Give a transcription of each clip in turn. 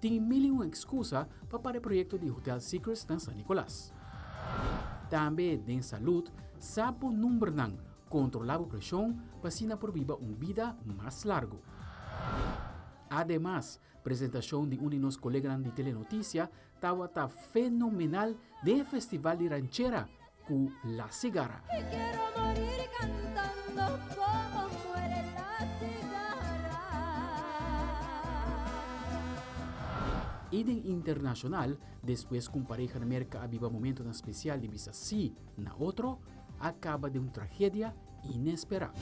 Tin mil i un excusa pa para e proyecto di Hotel Secrets na San Nicolas. Tambe den salud, sa bo numbernan, controla bo presion pa asina por biba un bida mas largo. Ademas, presentacion di un di nos coleganan di Telenoticia tawata fenomenal den e festival di ranchera cu La Cigarra. Y den internacional, despues cu un pareha na Merca a biba momentonan special di bisa sí na otro, a caba den un tragedia inespera.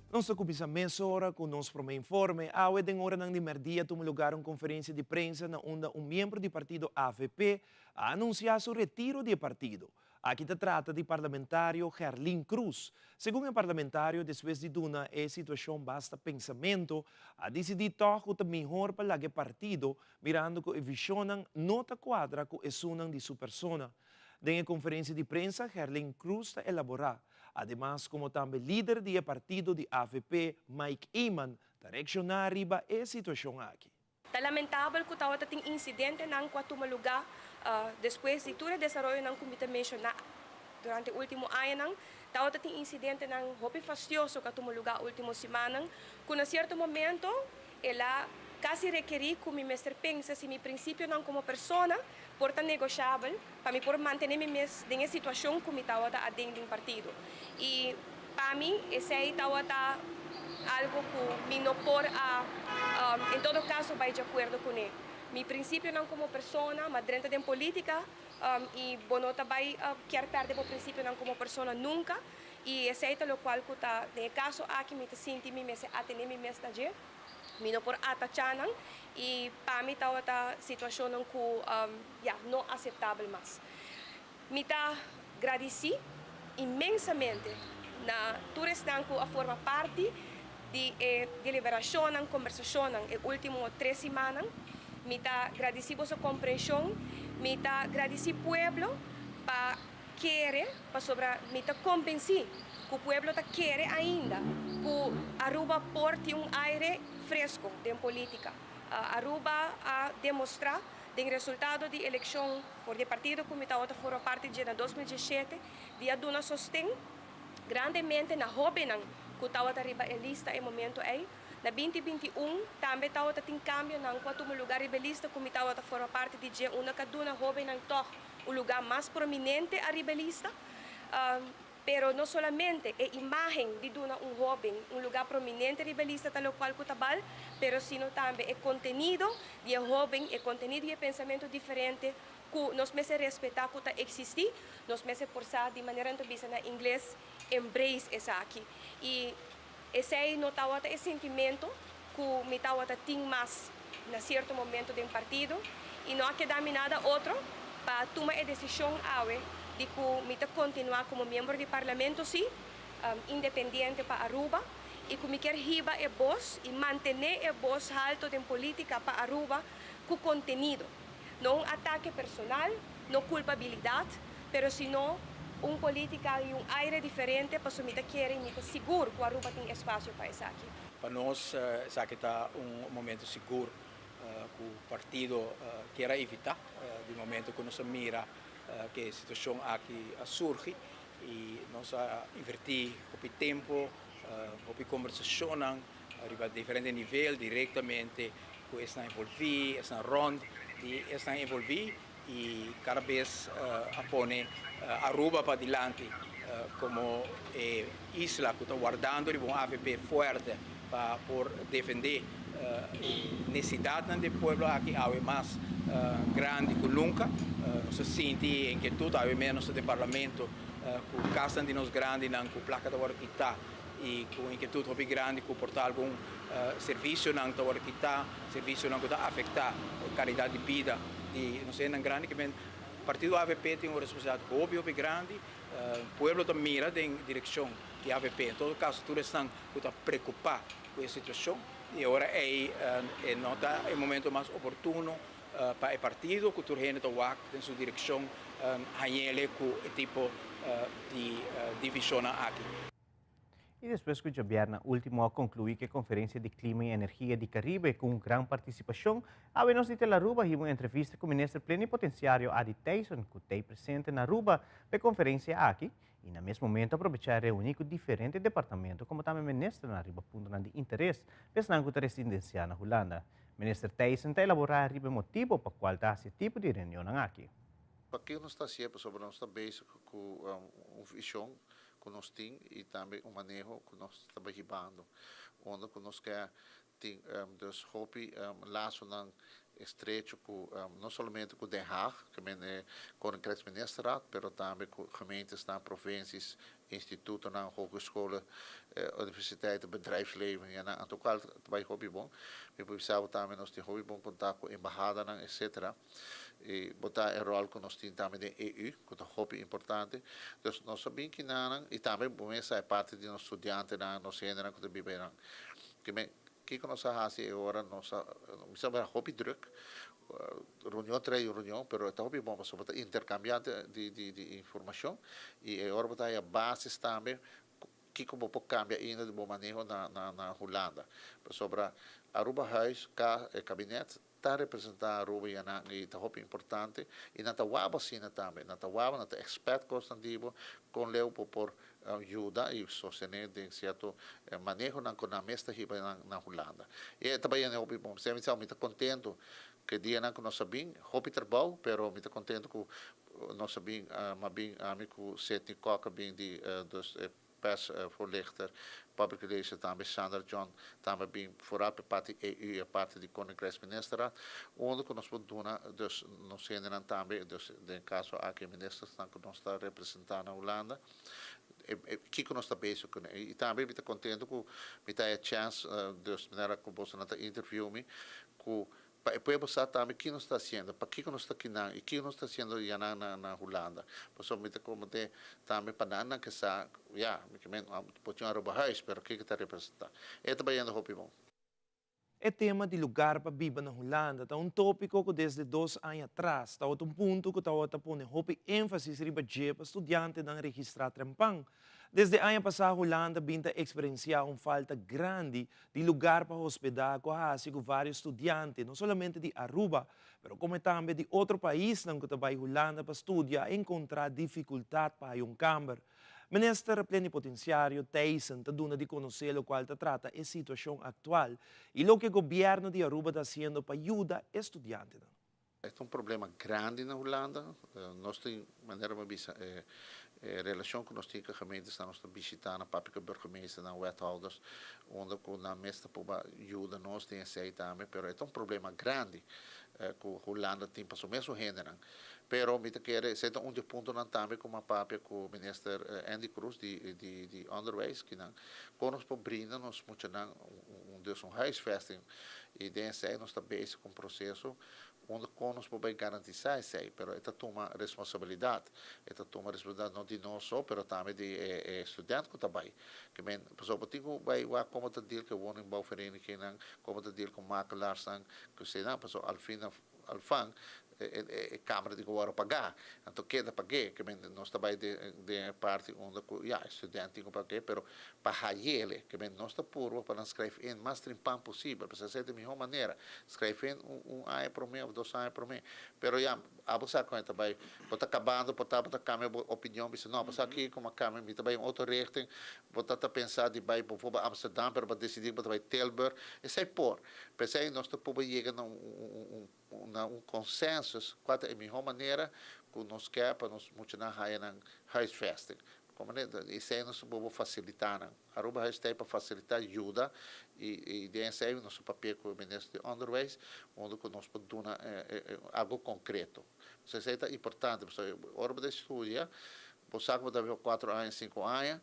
Nos ta cuminsa mesora cu nos prome informe. Awe den oranan di merdia tuma lugar un conferencia di prensa na unda un miembro di partido avp a anuncia su retiro di e partido. Aki ta trata di parlamentario Gerlin Cruz. Segun e parlamentario despues di duna e situacion basta pensamento a dicidi tog cu ta mihor pa laga e partido mirando cu e visionnan no ta cuadra cu esunnan di su persona. Den e conferencia di prensa Gerlin Cruz ta elabora. Ademas como tambe lider di e partido di avp Mike Eman ta reacciona riba e situacion aki. Ta lamentabel cu tawata tin incidentenan cu a tuma luga despues di tur e desaroyonan cu mi ta menciona durante ultimo añanan. Tawata tin incidentenan hopi fastioso cu a tuma luga ultimo simannan cu na cierto momento el a casi rekeri cu mi mester pensa si mi principionan como persona por ta negoshabel pa mi por mantene mi mes den e situacion cu mi tawata aden den partido. Y pa mi esey tawata algo cu mi no por a en todo caso bay di acuerdo cune. Mi principionan como persona, ma drenta den politica y bo no ta bay kier perde bo principionan como persona nunca y esey ta locual cu ta den e caso aki mi ta sinti mi mester atene mi mes na dje. Mi no por atachá nan i pa mi tabata situashonnan ku ya no aseptabel mas. Mi ta gradisí inmensamente na tur esnan ku a forma parti di e deliberashonnan, kombersashonnan e último tres simannan. Mi ta gradisí boso komprenshon. Mi ta gradisí pueblo pa kere pasobra mi ta konbensí ku pueblo ta kere ainda ku Aruba por tin un aire fresko den politika. Aruba a demostrá den resultado di elekshon for di e partido ku mi tabata forma parti dje na 2017 di a duna sosten grandemente na hóbennan ku tabata riba e lista e momento ei. Na 2021 tambe tabata tin kambionan ku a tuma luga riba e lista ku mi tabata forma parti di dje unda ku a duna hóbennan tòg un lugá mas prominente ariba e lista. Pero no solamente e imágen di duna un hóben un lugá prominente riba e lista ta lokual ku ta bal, pero sino tambe e kontenido di e hóben, e kontenido i e pensamentu diferente ku nos mester respetá ku ta eksistí, nos mester por sa di manera nan ta bisa na ingles embrace esaki. I esei no tabata e sintimentu ku mi tabata tin mas na sierto momento den partido i no a keda mi nada otro pa tuma e desishon awe di ku mi ta kontinuá komo miembro di parlamento sí, independiente pa Aruba i ku mi kier hiba e bos i mantené e bos halto den polítika pa Aruba ku kontenido. No un atake personal, no kulpabilidat, pero sino un polítika i un aire diferente pasobra mi ta kere i mi ta sigur ku Aruba tin espasio pa esaki. Pa nos esaki ta un momento sigur ku partido kier a evitá di momento ku nos a mira ku e situashon aki a surgi i nos a invertí hopi tempu, hopi kombersashonnan riba diferente nivel direktamente ku esnan envolví, esnan rònt di esnan envolví i kada bes a pone Aruba padilanti komo e isla ku ta wardando riba un avp fuerte pa por defendé e nesidatnan di e pueblo aki awe mas grandi ku nunka. Nos ta sinti e inkietut awe mes nos ta den parlamento ku kasnan di nos grandinan ku plaka ta wòrdu kitá i ku inkietut hopi grandi ku por ta algun servisionan ta wòrdu kitá, servisionan ku ta afektá e kalidat di bida di nos hendenan grandi. Kimen partido avp tin un responsabilidat hopi hopi grandi, pueblo ta mira den direkshon di avp, en todo kaso tur esnan ku ta preokupá ku e situashon i e ora ei e no ta e momento mas oportuno pa e partido ku tur hende ta wak den su direkshon hañ'ele ku e tipo di divishonnan aki. Y despues cu diabierna ultimo a conclui cu e Conferencia di Clima y Energia di Caribe cu un gran participacion, awe nos di Telearuba a hiba un entrevista cu Minister Plenipotenciario Adi Thijssen cu t'ey presente na Aruba p'e conferencia aki y na mes momento a probecha reuni cu diferente departamento como tambe ministernan riba puntonan di interes p'esnan cu ta residencia na Hulanda. Minister Thijssen ta elabora riba e motibo pa cual ta haci e tipo di reunionnan aki. Pakiko nos ta hasié? Pasobra nos ta bezig ku un vishon ku nos tin i tambe un maneho ku nos ta bai hibando, unda ku nos ke tin dus hopi lasonan estrecho ku no solamente ku Den Haag, ke men e Koninkrijksministerraad, pero tambe ku gemeentesnan, provinsies, institutonan, hogescholen, universiteiten, bedrijfsleven, ya nan anto kual ta bai hopi bon. Mi por bisa bo tambe nos tin hopi bon kontak ku embahadanan, etcetera. I bo ta e ròl ku nos tin tambe den EU, ku ta hopi importante. Dus nos a bin kinanan i tambe bo mes sa e parti di nos studiantenan, nos hendenan ku ta biba einan. Ke men, kiko nos a hasi e ora nos a, mi sa mira hopi drùk, reunion tras reunion, pero e ta hopi bon pasobra bo ta interkambiá di di di informashon i e ora bo ta haya bases tambe kiko bo por kambia ainda di bo maneho na na na Hulanda. Pasobra Aruba Huis, ka, e kabinet, Ta representa Aruba y anan y ta hopi importante y nan ta waba asina tambe, nan ta waba, nan ta expect cosnan di bo con leu bo por yuda y sostene den cierto manehonan cu nan mes ta hiba na Hulanda. Y e ta bay yende hopi bon. P'esei mi sa mi ta contento cu e dianan cu nos a bin, hopi trabou, pero mi ta contento cu nos a bin, m'a bin ami cu Sidney Kock a bin di dus e Persvoorlichter, Public Relations tambe Sandra John tambe bin vooral p'e parti EU e parti di Koninkrijksministerraad unda ku nos por duna dus nos hendenan tambe dus den kaso aki e ministersnan ku nos ta representá na Hulanda e kiko nos ta bezig kuné i tambe mi ta kontento ku mi ta haya chèns dus manera ku bosonan ta interview mi ku Pa e pueblo sa tambe ki nos ta haciendo, pakico nos ta kinan y kico nos ta haciendo yanan na na Hulanda. Pasobra mi ta comete tambe pa nan nan ke sa, ya, mi ke men, por tin un Arubahuis, pero kico ta representa. E ta bayendo hopi bon. E tema di lugar pa biba na Hulanda ta un tópiko ku desde dos aña atras tabata un punto ku tabata pone hopi énfasis riba dje pa studiantenan registrá trempan. Desde aña pasá Hulanda bin ta eksperensiá un falta grandi di lugar pa hospedá ku a hasi ku vários studiante, no solamente di Aruba, pero komo tambe di otro paisnan ku ta bai Hulanda pa studia a enkontrá difikultat pa haya un kamber. Minister Plenipotensiario Thijssen ta duna di konosé lokual ta trata e situashon aktual i loke gobièrnu di Aruba ta hasiendo pa yuda e studiantenan. E ta un problema grandi na Hulanda. Nos tin, manera mi a bisa, e relacion cu nos tin cu e gemeentesnan, nos ta bishita nan, papia cu e burgemeesternan, wethouders, unda cu nan mes ta proba yuda nos den esey tambe, pero e ta un problema grandi cu Hulanda tin pa su mesun hendenan. Pero mi ta kere, esey ta un di e puntonan tambe cu mi a papia cu minister Endy Croes di di Onderwijs, kinan con nos por brinda nos muchanan un dus un huisvesting y den esey nos ta bezig cu un proceso Unda kon nos por bai garantisá esei? Pero e ta tuma responsabilidat. E ta tuma responsabilidat no di nos so, pero tambe di e e student ku ta bai. Ke men, pasobra bo tin ku bai wak komo ta deal ku e woningbouwverenigingnan, komo ta deal ku makelaarsnan, ku eseinan, pasobra al fin al fan e e e kamera tin ku wòrdu pagá. Anto keda pag'é. Ke men nos ta bai den den e parti unda ku ya e student tin ku pag'é, pero pa hayele, ke men nos ta purba pa nan skrijf in mas trimpan posibel, pasobra esei ta e mihó manera. Skrijf in un un aña promé of dos aña promé. Pero ya, abo sa kon e ta bai. Bo ta kabando, por ta bo ta kambia bo opinion, bisa no, bo sa kiko mi a kambia, mi ta bai un otro richting. Bo ta ta pensa di bai bijvoorbeeld Amsterdam, pero bo a disidí ku bo ta bai Tilburg. Esei por. P'esei nos ta purba yega na un un un na un consensus kua ta e mihó manera ku nos ke pa nos muchanan haya nan huisvesting. Como ne, esei nos ta bobo facilita nan. Aruba Huis ta ei pa facilita, yuda, y y den esei nos ta papia cu e Minister di Onderwijs, unda cu nos por duna algo concreto. Pasobra esei ta importante, pasobra ora bo ta studia, bo sa cu bo ta biba cuatro aña, cinco aña,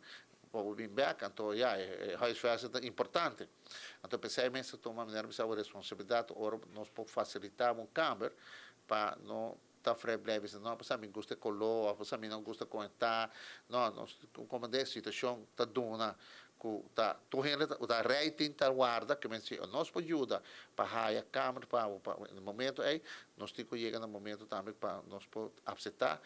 pa bo bin bek, anto ya, e huisvesting ta importante. Anto p'esei mes ta tuma manera bisa bo responsabilidad ora nos por facilita bo un kamber pa no ta vrijblijf bisa no pasobra mi gusta e color of pasobra mi no gusta con e ta. No, nos comprende e situacion ta duna. ku ta tur hende ta ta rating ta warda ke men si nos por yuda pa haya kamer pa bo pa e momento ei nos tin ku yega na momento tambe pa nos por apseptá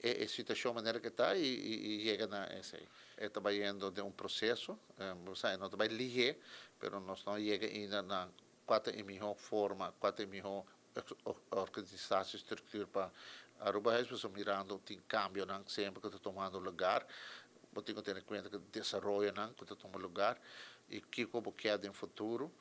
e e situashon manera ke ta i i yega na esei. E ta bayendo den un proseso, bo sa e no ta bai lihé pero nos no a yega ainda na kua ta e mihó forma, kua ta e mihó organisatie structuur pa Aruba Huis pasobra mirando tin cambionan semper cu ta tomando lugar, bo tin cu tene cuenta cu desaroyonan cu ta tuma lugar y kico bo kier den futuro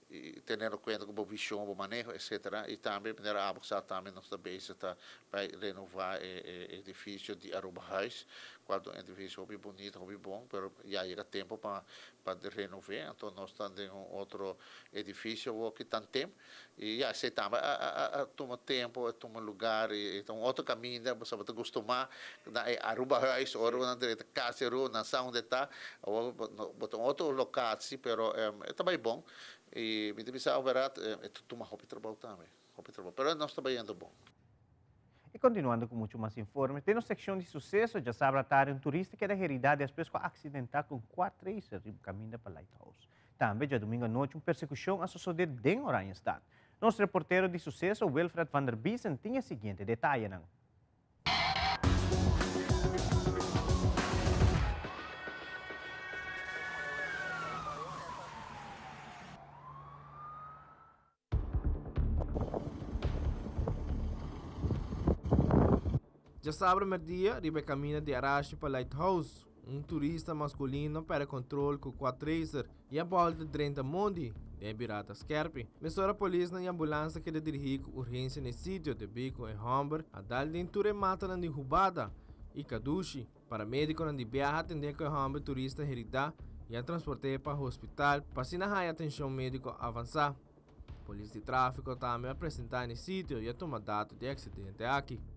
y teniendo cuenta cu bo vision, bo maneho etcetera y tambe manera abo sa tambe nos ta bezig ta bay renova e edificio di Aruba Huis cual ta un edificio hopi bunita hopi bon pero ya yega tempo pa renove anto nos ta den un otro edificio awoki tantem. I ya, esei tambe a tuma tempu, a tuma lugar i ta un otro kaminda, pasobra bo ta gustumá na e Arubahuis, ora bo nan drenta kas di Aruba, nan sa unda e ta, awor bo ta un otro lokatie, pero e ta bai bon i mi ta bisa awe e ta tuma hopi trabou tambe, hopi trabou, pero nos ta bayendo bon. I kontinuando ku muchu mas informes, den nos sekshon di suseso, djasabra tardi un turista keda heridá despues ku a aksidentá ku un quad racer riba kaminda pa Lighthouse. Tambe djadumingu anochi un persekushon a sosodé den Oranjestad. Nos reportero di suseso Wilfred van der Biesen tin e siguiente detayenan. Djasabra merdia, riba e kaminda di Arashi pa Lighthouse, un turista maskulino pèrdè kontrol ku quadracer i a bòlta drenta mondi den e birata skèrpi. Mesora polisnan i ambulans a keda dirigí ku urgensia na e sitio debí ku e hòmber a dal den tur e matanan di hubada i kadushi. Paramedikonan di biaha a atendé ku e hòmber turista heridá i a transport'é pa hospital pa asina haña atenshon médiko avansá. Polis di tráfiko tambe a presentá na e sitio i a tuma dato di e aksidente aki.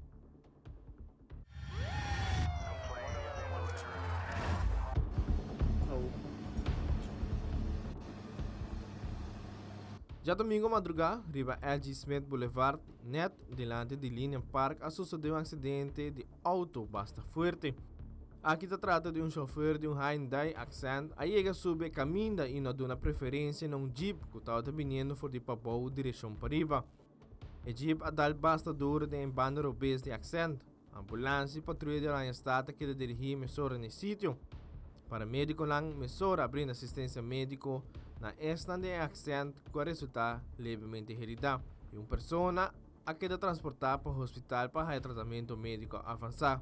Djadomingo madrugá, riba LG. Smith Boulevard, nèt dilanti di Linnean Park a sosodé un aksidente di outo basta fuerte. Aki ta trata di un chauffeur di un Hyundai Accent a yega subi e caminda y no a duna preferencia na un jeep cu tabata biniendo for di pabou direccion pariba. E jeep a dal basta duro den e banda robes di Accent. Ambulance y patruya di Oranjestad a keda dirigi mesora na e sitio. Paramediconan mesora a brinda asistencia medico na esnan den e Accent cu a resulta levemente herida y un persona a keda transporta pa hospital pa haya tratamento medico avansa.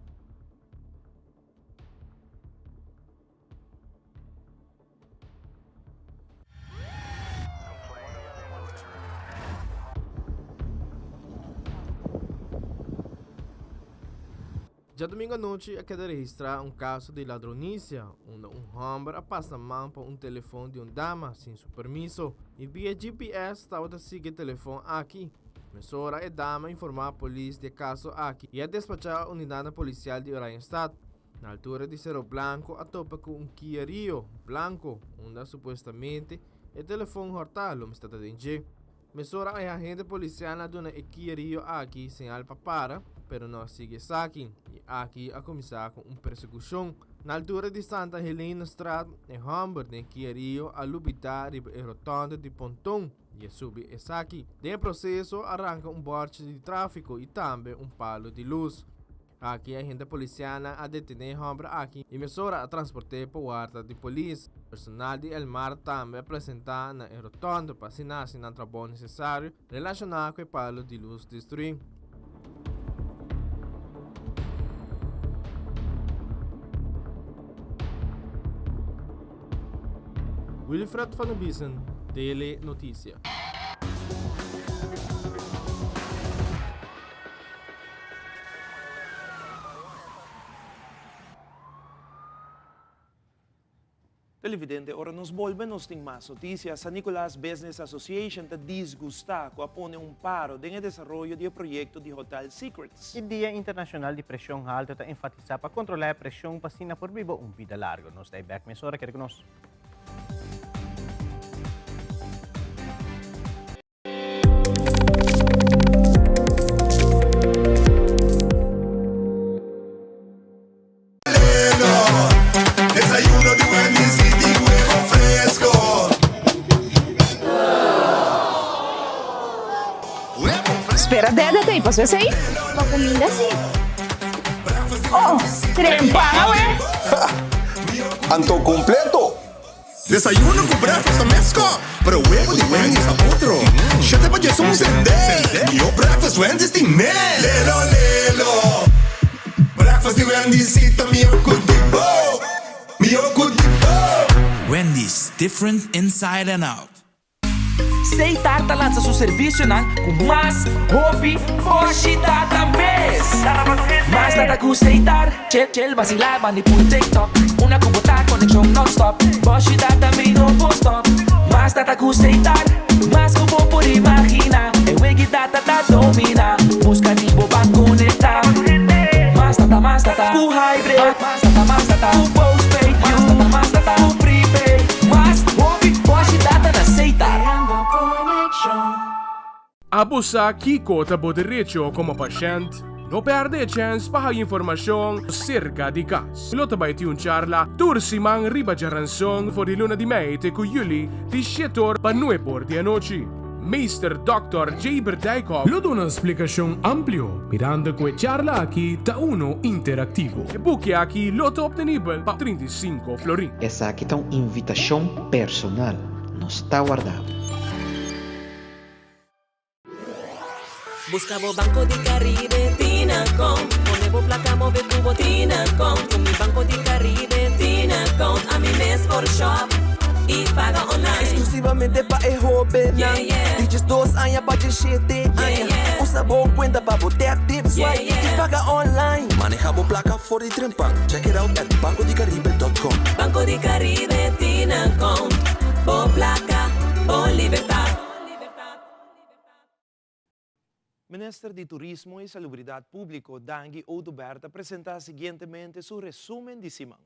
Djadomingo anochi a keda registrá un kaso di ladronisia unda un hòmber a pasa man pa un telefon di un dama sin su permiso i via GPS tabata sigui e telefon aki. Mesora e dama a informá polis di e kaso aki i a despachá unidatnan polisial di Oranjestad. Na altura di Cerro Blanco a topa ku un Kia Rio blanko unda supuestamente e telefon hòrtá lo mester ta den dje. Mesora e agente polisial a duna e Kia Rio aki señal pa para, pero no a sigui esaki i aki a kuminsá ku un persekushon. Na altura di Santa Helenastraat e hòmber den Kia Rio a lubidá riba e rotònde di Ponton i a subi esaki. Den e proseso a ranka un bòrchi di tráfiko i tambe un palu di lus. Aki agente polisialnan a detené e hòmber aki i mesora a transport'é pa warda di polis. Personal di Elmar tambe a presentá na e rotònde pa asina hasi nan trabou nesesario relashoná ku e palu di lus destruí. Wilfred van der Biesen, Tele Noticia. Televidente, ora nos bolbe nos tin mas noticia. San Nicolas Business Association ta disgusta cu a pone un paro den e desaroyo di e proyecto di Hotel Secrets. E Dia Internacional di Presion Halto ta enfatisa pa controla e presion pa asina por biba un bida largo. Nos ta e bek mesora, keda cu nos. dede ta ei paso esei? Pa kuminda si. Oh, trempan awe. Anto kompleto! Desayuno ku breakfast ta mesko, pero webo di Wendy's ta otro. Shete pa djesun sende, mihó breakfast Wendy's tin mes. Lelo lelo, breakfast di Wendy's si ta mihó ku di bo, mihó ku di bo. Wendy's, different inside and out. Setar ta lansa su servisionan ku mas hopi boshi data mes. Mas data ku Setar, chill chill basila bandi puru TikTok. Una ku bo ta konekshon non-stop, boshi data mi no por stop. Mas data ku Setar, mas ku bo por imagina. E wegi data ta domina, buska di bo ban konekta. Mas data, mas data ku hybrid, mas data, mas data ku postpaid, mas data, mas data ku prepaid. Mas hopi boshi data na Setar. Abo sa kiko ta bo derecho komo pashènt? No pèrdè e chèns pa haña informashon serka di kas. Lo ta bai tin un charla tur siman riba djaranson for di luna di mei te ku yüli di shete or pa nuebe or di anochi. Meester Dòkter Jaber Dijkhoff lo duna un splikashon amplio mirando ku e charla aki ta uno interaktivo. E buki aki lo ta optenibel pa 35 florin. Esaki ta un invitashon personal. Nos ta warda bo. Buska bo Banco di Caribe Tinacom Pone bo placa move cu bo Tinacom Cu mi Banco di Caribe Tinacom Ami mes por shop y paga online. Exclusivamente pa e hobennan di 12 aña pa 17 aña. Usa bo cuenta pa bo tap, tip, swipe y paga online. Maneha bo placa for di trempan. Check it out at bancodicaribe.com. Banco di Caribe Tinacom Bo placa, bo libertad. Minister di Turismo y Salubridad Publico Dangui Oduber ta presenta siguientemente su resumen di siman.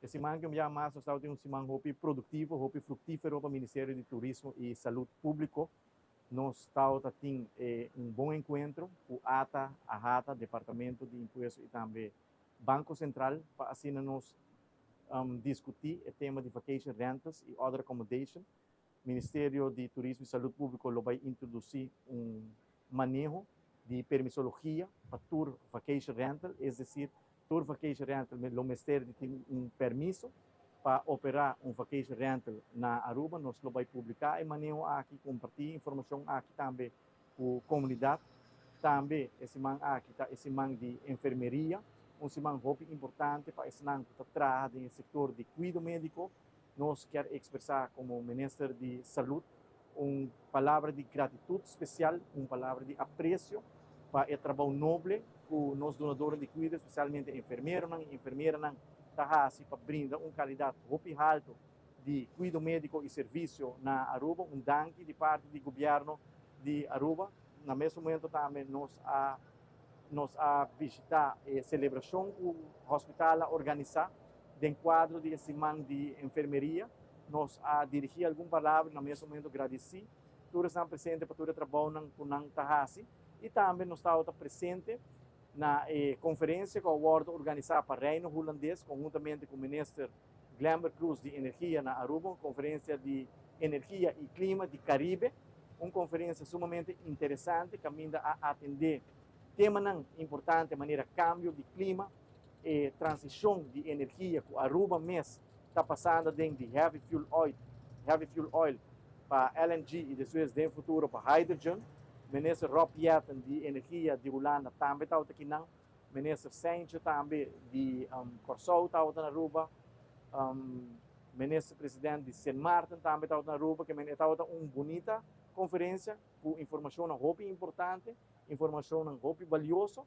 E siman ku ya mas nos tabatin un siman hopi produktivo, hopi fruktífero pa Ministerio di Turismo i Salud Públiko. Nos tabata tin un bon enkuentro ku ata, AHATA, Departamento di Impuesto i tambe Banko Sentral pa asina nos diskutí e tema di vacation rentals i other accommodation. Ministerio di Turismo i Salud Públiko lo bai introdusí un maneho di permisologia pa tur vacation rental, es desir, tur vacation rental lo mester di tin un permiso pa operá un vacation rental na Aruba. Nos lo bai publiká e maneho aki, kompartí e informashon aki tambe ku komunidat. Tambe e siman aki ta e siman di enfermeria, un siman hopi importante pa esnan ku ta traha den e sektor di kuido médiko. Nos kier expresa como Minister di Salud un palabra di gratitud special, un palabra di aprecio pa e trabou noble cu nos dunadornan di cuido, especialmente enfermeronan y enfermeranan ta haci pa brinda un calidad hopi halto di cuido medico y servicio na Aruba. Un danki di parti di Gobierno di Aruba. Na mes momento tambe nos a nos a bishita e celebracion cu hospital a organisa Den kuadro di e siman di enfermeria nos a dirigí algun palabra i na mes momento gradisí tur esnan presente pa tur e trabounan ku nan ta hasi i tambe nos tabata presente na e konferensia ku a wòrdu organisá pa Reino Hulandes konhuntamente ku Minister Glenbert Croes di Energia na Aruba, un konferensia di energia i klima di Karibe, un konferensia sumamente interesante kaminda a atendé temanan importante manera kambio di klima, e transishon di energia ku Aruba mes ta pasando den di heavy fuel oil, heavy fuel oil pa LNG i despues den futuro pa hydrogen. Minister Rob Jetten di Energia di Hulanda tambe tabata kinan. Minister Cijntje tambe di Kòrsou tabata na Aruba. Minister President di Sint Maarten tambe tabata na Aruba. Ke men e tabata un bunita konferensia ku informashonnan hopi importante, informashonnan hopi balioso.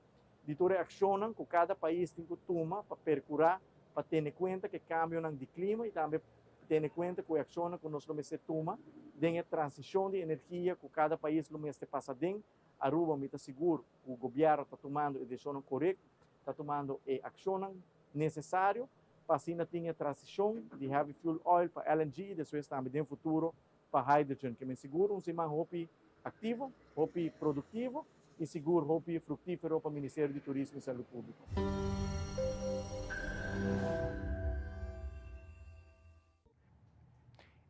di tur e akshonnan ku kada pais tin ku tuma pa perkurá pa tene kuenta ku e kambionan di klima i tambe tene kuenta ku e akshonnan ku nos lo mester tuma den e transishon di energia ku kada pais lo mester pasa den. Aruba mi ta sigur ku gobièrnu ta tumando e desishonnan korekto, ta tumando e akshonnan nesesario pa asina tin e transishon di heavy fuel oil pa LNG i despues tambe den futuro pa hydrogen. Ke men sigur un siman hopi aktivo, hopi produktivo i sigur hopi fruktífero pa Ministerio di Turismo i Salud Públiko.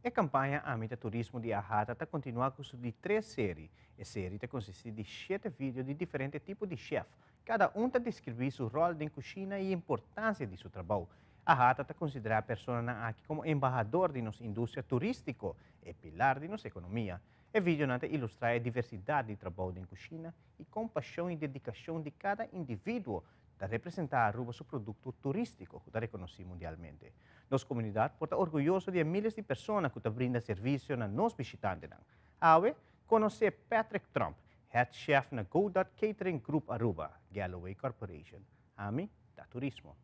E campaña Ami ta Turismo di AHATA ta continua cu su di tres serie. E serie ta consisti di shete video di diferente tipo di chef. Cada un ta describi su rol den cushina y importancia di su trabou. AHATA ta considera e personanan aki como embahador di nos industria turistico, e pilar di nos economia. E videonan ta ilustra e diversidad di trabou den cushina y con pasion y dedicacion di cada individuo ta representa Aruba su producto turistico cu ta reconoci mundialmente. Nos comunidad por ta orguyoso di e miles di persona cu ta brinda servicio na nos bishitantenan. Awe, conoce Patrick Tromp, Head Chef na Godard Catering Group Aruba, Galloway Corporation. Ami ta Turismo.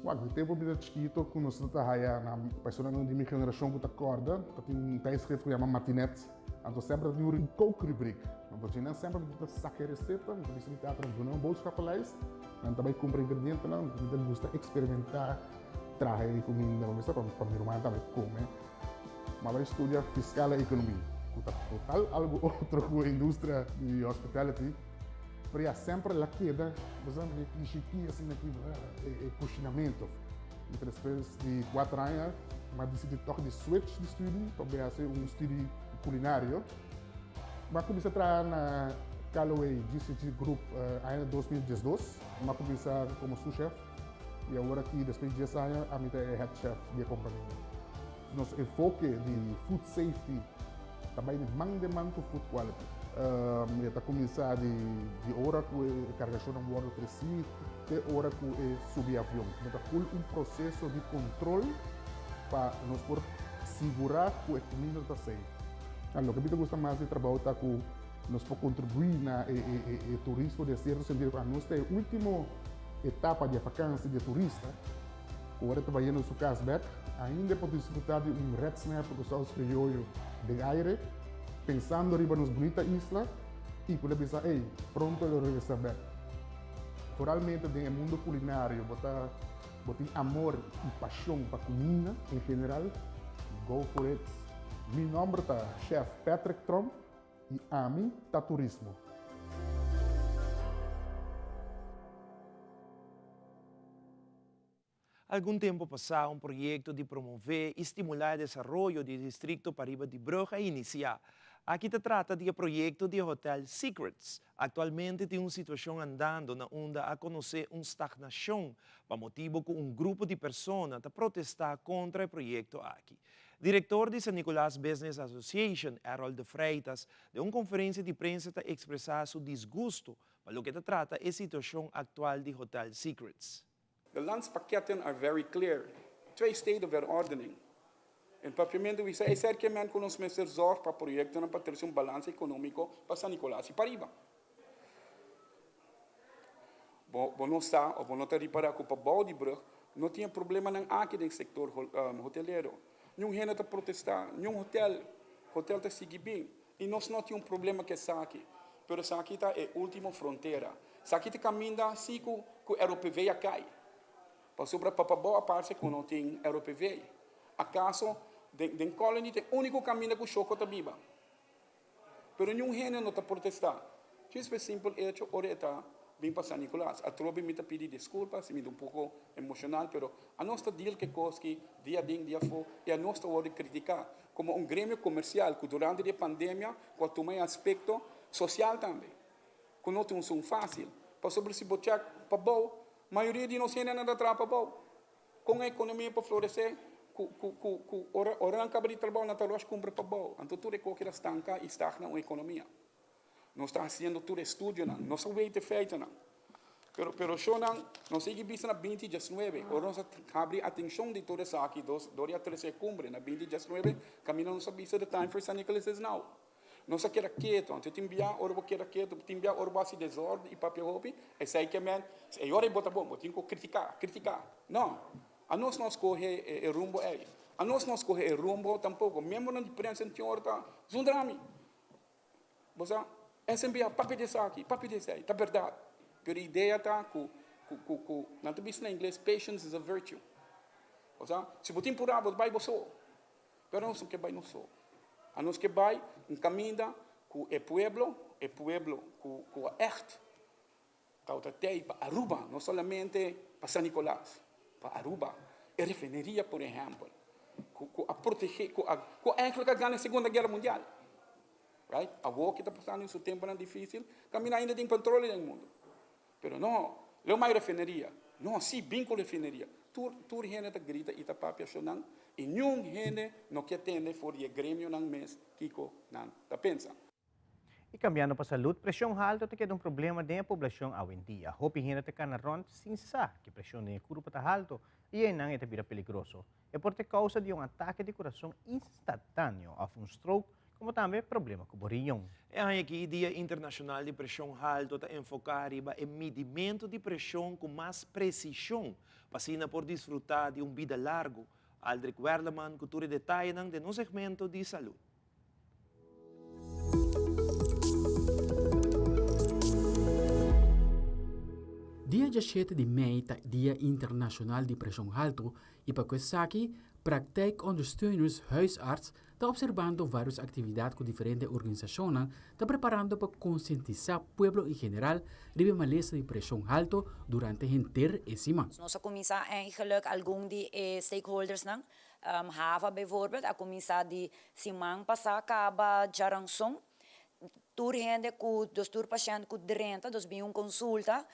Wak, di tempu mi ta chikito ku nos ta haya na personanan di mi generashon ku ta kòrda, ta tin un tijdschrift ku yama Martinet. Anto semper ta tin un kookrubriek. Anto dje nan semper mi ta saka e reseta, mi ta bisa mi tata duna un boodschappenlijst, nan ta bai kumpra ingredientenan, mi ta gusta eksperimentá traha e kuminda pa mi sa pa mi rumannan tambe kome. Mi a bai studia fiskal en ekonomi, ku ta total algu otro ku e industria di hospitality. Pero ya, semper el a keda, bo sa, e kishiki asina aki, e kushinamentu. I despues di kuater aña, mi a disidí tòg di switch di studi pa bai hasi un studi kulinario. Mi a kuminsá traha na Callaway GCG Group aña 2012. Mi a kuminsá komo sous chef i awor aki despues di dies aña ami ta e head chef di e kompania. Nos enfoke di food safety ta bai di man den man ku food quality. E ta kuminsá di di ora ku e kargashonnan wòrdu tresí te ora ku e subi avion. No ta ful un proseso di kontrol pa nos por sigurá ku e kuminda ta safe. Loke mi ta gusta mas di trabou ta ku nos por kontribuí na e e turismo den sierto sentido ku anos ta e último etapa di e fakansi di e turista. Ora e ta bayendo su cas bek, ainda e por disfruta di un red snapper cu saus crioyo den aire, pensando riba nos bunita isla y cu lo bisa, ey, pronto lo regresa bek. Vooralmente den e mundo culinario, bo ta bo tin amor y pasion pa cuminda en general, go for it! Mi nomber ta Chef Patrick Tromp y ami ta turismo. Algun tempu pasá un proyekto di promové i stimulá e desaroyo di e distrikto pariba di brug a inisiá. Aki ta trata di e proyekto di e hotèl Secrets. Aktualmente tin un situashon andando na unda a konosé un stagnashon pa motibu ku un grupo di persona ta protestá kontra e proyekto aki. Direktor di San Nicolas Business Association, Errol de Freitas, den un konferensia di prensa ta ekspresá su disgusto Pa loke ta trata e situacion actual di Hotel Secrets. De landspakketten are very clear, Twee steden verordening. In Papiamento bisa e ser ke men ku nos mester zorg pa proyektonan pa trese un balansa ekonómiko pa San Nicolas i pariba. Bo bo no sa òf bo no ta ripará ku pa bou di brug no tin e problemanan aki den sektor hotelero. Niun hende ta protestá, niun hotel hotel ta sigui bin. I nos no tin un problema ku esaki, pero esaki ta e ultimo frontera. Esaki ta kaminda si ku ku ROPV a kai. Pasobra pa pabou a parse ku no tin ROPV. Akaso den den Colony ta e uniko kaminda ku shoko ta biba. Pero niun hende no ta protestá. Djis pa e simpel echo ora e ta bin pa San Nicolas. Atrobe mi ta pidi disculpa si mi ta un poco emocional, pero anos ta deal cu e cos ki dia aden dia afo y anos ta wordo critica como un gremio comercial cu durante di e pandemia cu a tuma e aspecto social tambe, cu no ta un sun facil. Pasobra si bo check pabou, mayoria di nos hendenan ta traha pabou. Con e economia por florece cu cu cu cu ora ora nan caba di trabou nan ta rush cumpra pabou. Anto tur e coki ta stanca y stagna un economia. Nos ta hasiendo tur estudionan, nos a weten feitonan. Pero, pero shownan, nos sigui bisa na binti diesnuebe, ora nos a habri atencion di tur esaki, dos, dor di a trece e cumbre na binti diesnuebe, caminda nos a bisa the time for San Nicolas is now. Nos a keda keto, anto tin bia ora bo keda keto, tin bia ora bo hasi desorden y papia hopi, esey ke men, e ora bo ta bon, bo tin cu critica, critica. No, anos no a scoge e rumbo ey. Anos no a scoge e rumbo tampoco. Miembronan di prensa tin ora ta zundra mi. Bo sa, SMB a papia di esaki, papia di esei, ta berdad. Pero e idea ta ku, ku, ku, ku, nan ta bisa na ingles, patience is a virtue. Bo sa, si bo tin purá, bo ta bai bo so. Pero nos no ke bai nos so. Anos ke bai un kaminda ku e pueblo, e pueblo ku, ku a ègt Tabata tei pa Aruba, no solamente pa San Nicolas. Pa Aruba, e refineria por ehempel, cu cu a protege, cu a cu eigenlijk a gana e Segunda Guera Mundial. Right? Awor ki ta pasando den su temponan dificil, caminda ainda tin petroleo den mundo. Pero no, leu mai refineria. No, si, bin cu refineria. Tur tur hende ta grita y ta papia shonan y niun hende no ke tende for di e gremionan mes kico nan ta pensa. Y cambiando pa salud, presion halto ta keda un problema den e poblacion awendia. Hopi hende ta cana rond sin sa cu presion den e curpa ta halto y eynan e ta bira peligroso. E por ta e causa di un atake di curason instantaneo of un stroke, como tambe problema cu bo riñon. E aña aki Dia Internacional di Presion Halto ta enfoca riba e midimento di presion cu mas precision pa asina por disfruta di un bida largo. Aldrich Werleman cu tur e detayenan den nos segmento di salud. Dia djashete di mei ta Dia Internashonal di Preshon Haltu i pa ku esaki Praktijkondersteuners Huisarts ta opserbando vários aktividat ku diferente organisashonnan ta preparando pa konsientisá pueblo en general riba e malesa di preshon haltu durante henter e siman. Nos a kuminsá eigenlijk algun di e stakeholdersnan Hava bijvoorbeeld a kuminsá di siman pasá kaba djaranson. Tur hende ku, dus tur pashènt ku drenta, dus bin un konsulta,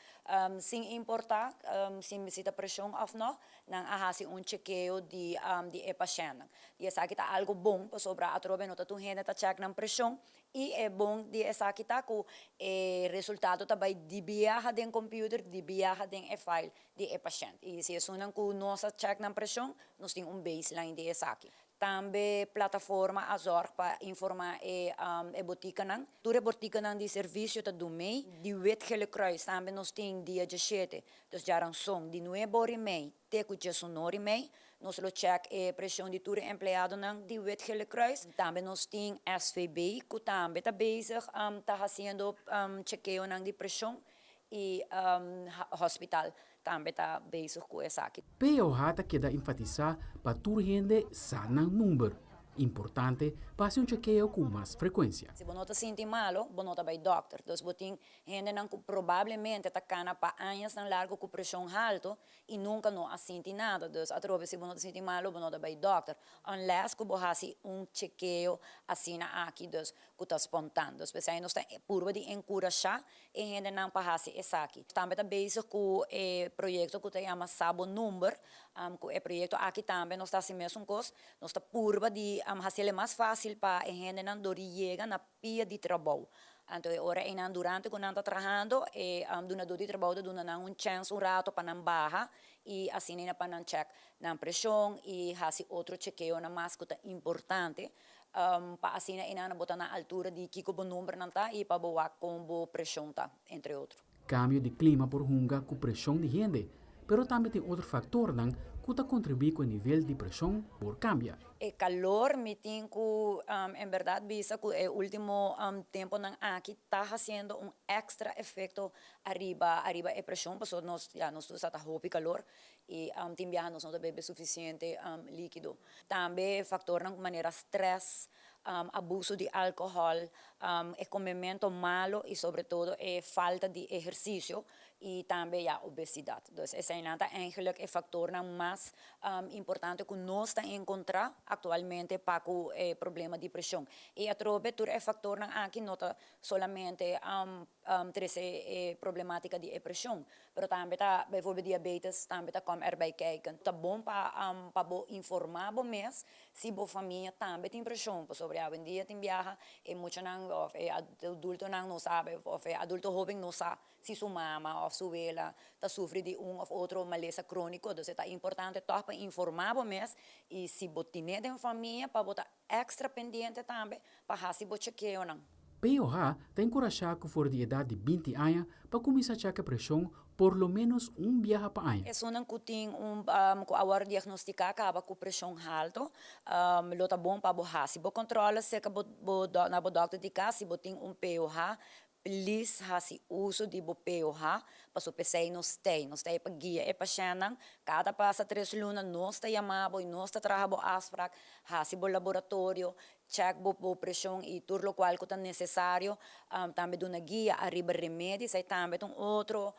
sin importá si ta preshon òf nò, nan a hasi un chekeo di di e pashèntnan. I esaki ta algu bon pasobra atrobe no ta tur hende ta chèk nan preshon i e bon di esaki ta ku e resultado ta bai di biaha den computer, di biaha den e file di e pashènt. I si esunnan ku nos a chèk nan preshon, nos tin un baseline di esaki. Tambe plataforma a zòrg pa informá e e botikanan. Tur e botikanan di servisio ta dun mei. Di Wit Gele Kruis tambe nos tin dia djeshete, dus djaranson, di nuebe ora i mei te ku djesunor i mei. Nos lo chèk e preshon di tur e empleadonan di Wit Gele Kruis. Tambe nos tin SVB ku tambe ta bezig ta hasiendo chekeonan di preshon. I hospital tambe ta bezig ku esaki. POH ta keda enfatisá pa tur hende sa nan number. Importante pa hasi un chekeo ku mas frekuensia. Si bo no ta sinti malo, bo no ta bai dòkter. Dus bo tin hendenan ku probablemente ta kana pa añasnan largu ku preshon haltu i nunka no a sinti nada. Dus atrobe si bo no ta sinti malo, bo no ta bai dòkter. Unless ku bo hasi un chekeo asina aki, dus ku ta spontan. Dus p'esei nos ta purba di enkurashá e hendenan pa hasi esaki. Tambe ta bezig ku e proyekto ku ta yama Sa Bo Number. Ku e proyekto aki tambe nos ta hasi mesun kos. Nos ta purba di hasiel e mas fásil pa e hendenan dor di yega na pia di trabou. Anto e ora einan durante ku nan ta trahando e dunadó di trabou ta duna nan un chèns un rato pa nan baha i asina pa nan chèk nan preshon i hasi otro chekeonan mas ku ta importante. Pa asina e nan bo ta na altura di kiko bo numbernan ta i pa bo wak kon bo preshon ta, entre otro. Kambio di klima por hunga ku preshon di hende, pero tambe tin otro faktornan ku ta kontribuí ku e nivel di preshon por kambia. E kalor mi tin ku en bèrdat bisa ku e último temponan aki ta hasiendo un èkstra efekto ariba ariba e preshon pasobra nos ya nos tur sa ta hopi kalor i tin biaha nos no ta bebe sufisiente líkido. Tambe factornan manera stress, abuso di alcohol, e comemento malo y sobre todo e falta di ehercicio y tambe ya obesidad. Dus eseinan ta eigenlijk e factornan mas importante cu nos ta encontra actualmente pa cu e problema di presion. Y atrobe tur e factornan aki no ta solamente trece e problematica di e presion, pero tambe ta bijvoorbeeld diabetes tambe ta kom erbij kijken. Ta bon pa pa bo informa bo mes si bo famia tambe tin presion, pasobra awendia tin biaha e muchanan of e adultonan no sabe of e adulto hoben no sa si su mama of su wela ta sufri di un of otro malesa cronico, dus e ta importante toch pa informa bo mes y si bo tine den famia pa bo ta Extra pendiente tambe pa hasi bo chekeonan. POH ta enkurashá ku for di edat di 20 aña pa kuminsá chèkè preshon por lo ménos un biaha pa aña. Esunnan ku tin un ku a wòrdu diagnostiká kaba ku preshon haltu, lo ta bon pa bo hasi bo kòntròle serka bo bo na bo dòkter di kas si bo tin un POH Please hasi uso di bo POH, paso p'esei nos t'ei. Nos t'ei pa guia e pashèntnan. Kada pasa tres luna nos ta yama bo i nos ta traha bo afsprak, hasi bo laboratorio, check bo bo preshon i tur lokual ku ta nesesario, tambe duna guia ariba remedi, esei tambe ta un otro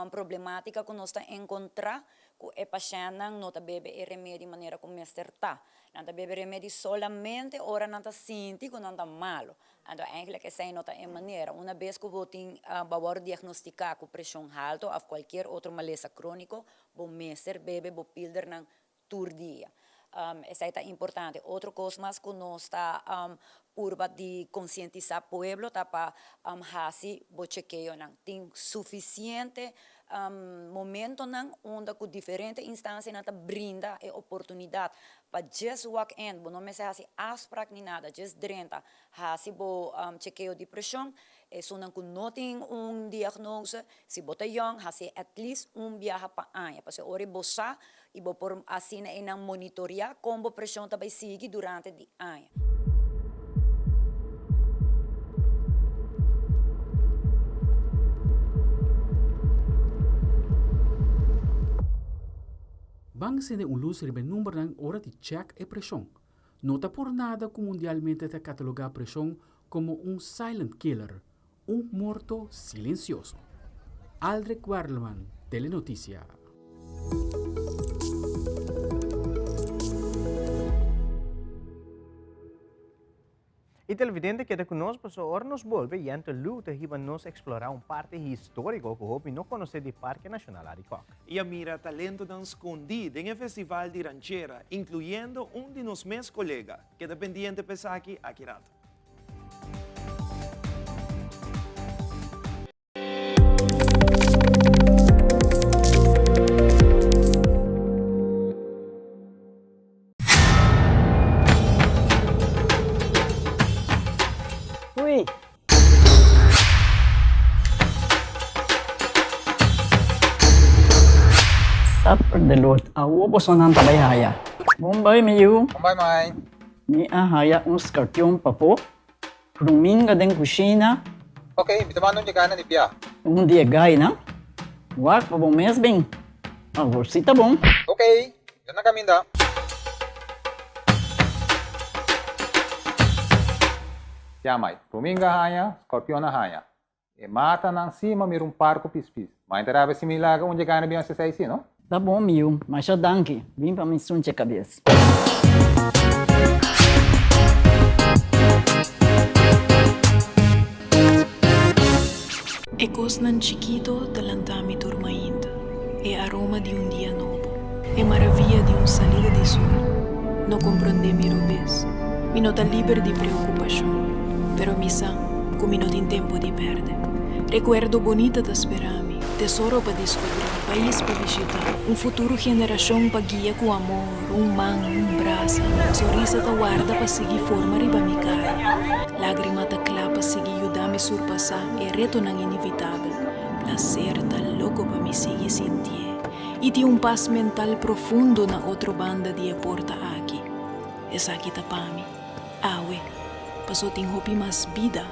problematika ku nos ta enkontrá ku e pashèntnan no ta bebe e remedi manera ku mester ta. Nan ta bebe remedi solamente ora nan ta sinti ku nan ta malu. Anto eigenlijk esei no ta e manera. Una bes ku bo tin bo a wòrdu diagnostiká ku preshon haltu òf kualkier otro malesa króniko, bo mester bebe bo pildernan tur dia. Esei ta importante. Otro kos mas ku nos ta purba di konsientisá pueblo ta pa hasi bo chekeonan. Tin sufisiente momentonan unda ku diferente instansianan ta brinda e oportunidat pa djes walk in, bo no mester hasi afsprak ni nada, djes drenta hasi bo chekeo di preshon. Esunnan ku no tin un diagnose, si bo ta yòn, hasi at least un biaha pa aña, pasobra ora bo sa i bo por asina einan monitoreá kon bo preshon ta bai sigui durante di aña. Ban sende un lus riba e numbernan ora di chèk e preshon. No ta por nada ku mundialmente ta katalogá preshon komo un silent killer, Un morto silencioso. Aldrich Werleman, Telenoticia. E televidente keda ku nos pasobra ora nos bolbe Yente Lu ta hiba nos eksplorá un parti históriko ku hopi no konosé di Parke Nashonal Arikok. I a mira talentonan skondí den e festival di ranchera, inkluyendo un di nos mes kolega. Keda pendiente pa esaki aki rato. Ui. Supper de lot. Awo bosonan ta bai haya. Bon bai mi yu. Bon bai mai. Mi a haya un skarpion pafó, ruminga den kushina. Ok, mi ta manda un dje na di bia. Un di e gainan? Wak pa bo mes bin. Awor si ta bon. Ok, mi ta na kaminda. Ya mai, ruminga haña, skorpion a haña. E matanan si ma mira un par ku pispis. Ma e ta rabia si mi laga un dje gana bin hasi esei si, no? Ta bon mi yu, masha danki. Bin pa mi sunche kabes. E kosnan chikito ta lanta mi tur mainta, e aroma di un dia nobo, e maravia di un salida di sol. No komprondé mi robes, mi no ta liber di preokupashon, pero mi sa ku mi no tin tempu di pèrdè. Rekuerdo bonita ta spera mi, tesoro pa diskubrí, pais pa bishitá, un futuro generashon pa guia ku amor, un man, un brasa, sonrisa ta warda pa sigui forma riba mi kara, lágrima ta kla pa sigui yuda mi surpasá e retonan inevitabel, plaser ta loko pa mi sigui sintié i tin un pas mental profundo na otro banda di e porta aki. Esaki ta pa mi. Awe, paso tin hopi mas bida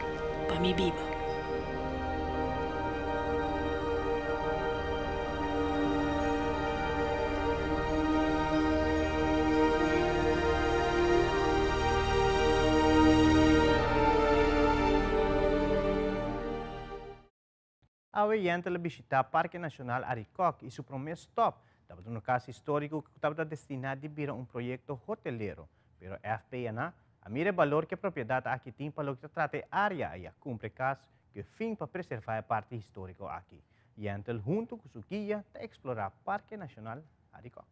pa mi biba. Awe Yentl a bishitá Parke Nashonal Arikok i su promé stòp tabata un kas históriko ku tabata destiná di bira un proyekto hotelero. Pero FPNA a mira e balor ku e propiedat aki tin pa loke ta trata e área i a kumpra e kas ku e fin pa preservá e parti históriko aki. Yentl huntu ku su guia ta eksplorá Parke Nashonal Arikok.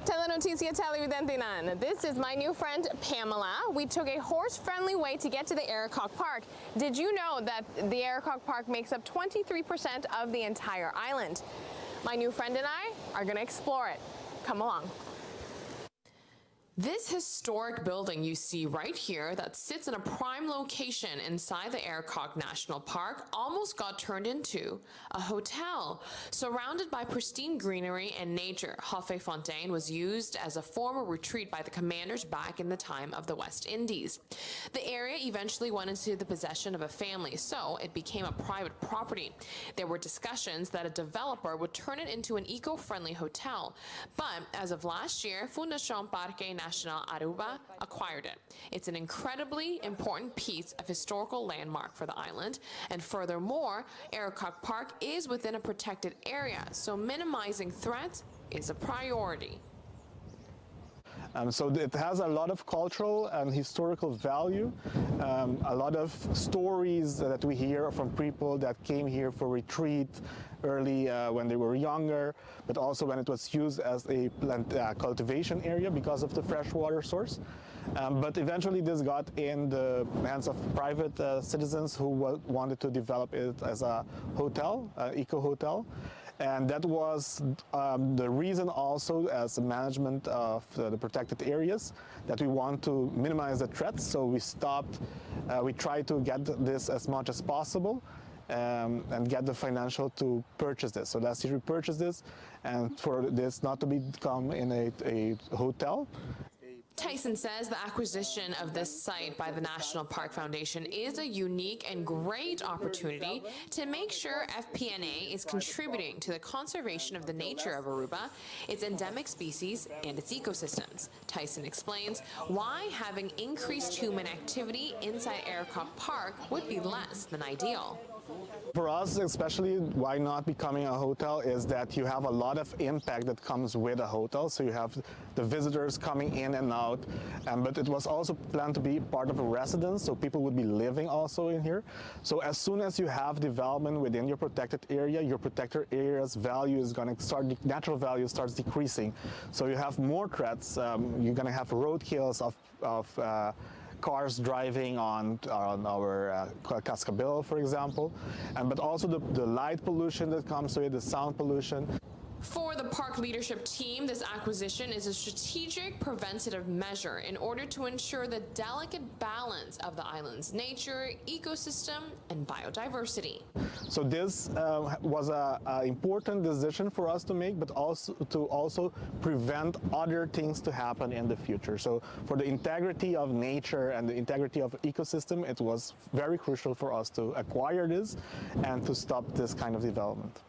Telenoticia televidentenan, This is my new friend Pamela. We took a horse-friendly way to get to the Arikok Park. Did you know that the Arikok Park makes up 23% of the entire island? My new friend and I are going to explore it. Come along. This historic building you see right here that sits in a prime location inside the Arikok National Park almost got turned into a hotel. Surrounded by pristine greenery and nature, Hofe Fontaine was used as a former retreat by the commanders back in the time of the West Indies. The area eventually went into the possession of a family, so it became a private property. There were discussions that a developer would turn it into an eco-friendly hotel. But as of last year, Fundación Parque Nacional. Nacional Aruba acquired it. It's an incredibly important piece of historical landmark for the island, and furthermore, Arikok Park is within a protected area, so minimizing threats is a priority. Um, so it has a lot of cultural and historical value, um, a lot of stories that we hear from people that came here for retreat early uh, when they were younger, but also when it was used as a plant uh, cultivation area because of the freshwater source. Um, but eventually this got in the hands of private uh, citizens who wanted to develop it as a hotel, uh, eco hotel. And that was um, the reason also as the management of the protected areas that we want to minimize the threats. So we stopped, uh, we tried to get this as much as possible. Um, and get the financial to purchase this. So last year we purchased this, and for this not to become in a, a hotel. Tyson says the acquisition of this site by the National Park Foundation is a unique and great opportunity to make sure FPNA is contributing to the conservation of the nature of Aruba, its endemic species, and its ecosystems. Tyson explains why having increased human activity inside Arikok Park would be less than ideal. For us, especially, why not becoming a hotel is that you have a lot of impact that comes with a hotel. So you have the visitors coming in and out. Um, but it was also planned to be part of a residence, so people would be living also in here. So as soon as you have development within your protected area, your protected area's value is going to start, natural value starts decreasing. So you have more threats. Um, you're going to have roadkills of, of uh, cars driving on, on our uh, Cascabel, for example, and, but also the, the light pollution that comes with it, the sound pollution. For the park leadership team, this acquisition is a strategic preventative measure in order to ensure the delicate balance of the island's nature, ecosystem, and biodiversity. So this uh, was an important decision for us to make, but also to also prevent other things to happen in the future. So for the integrity of nature and the integrity of ecosystem, it was very crucial for us to acquire this and to stop this kind of development.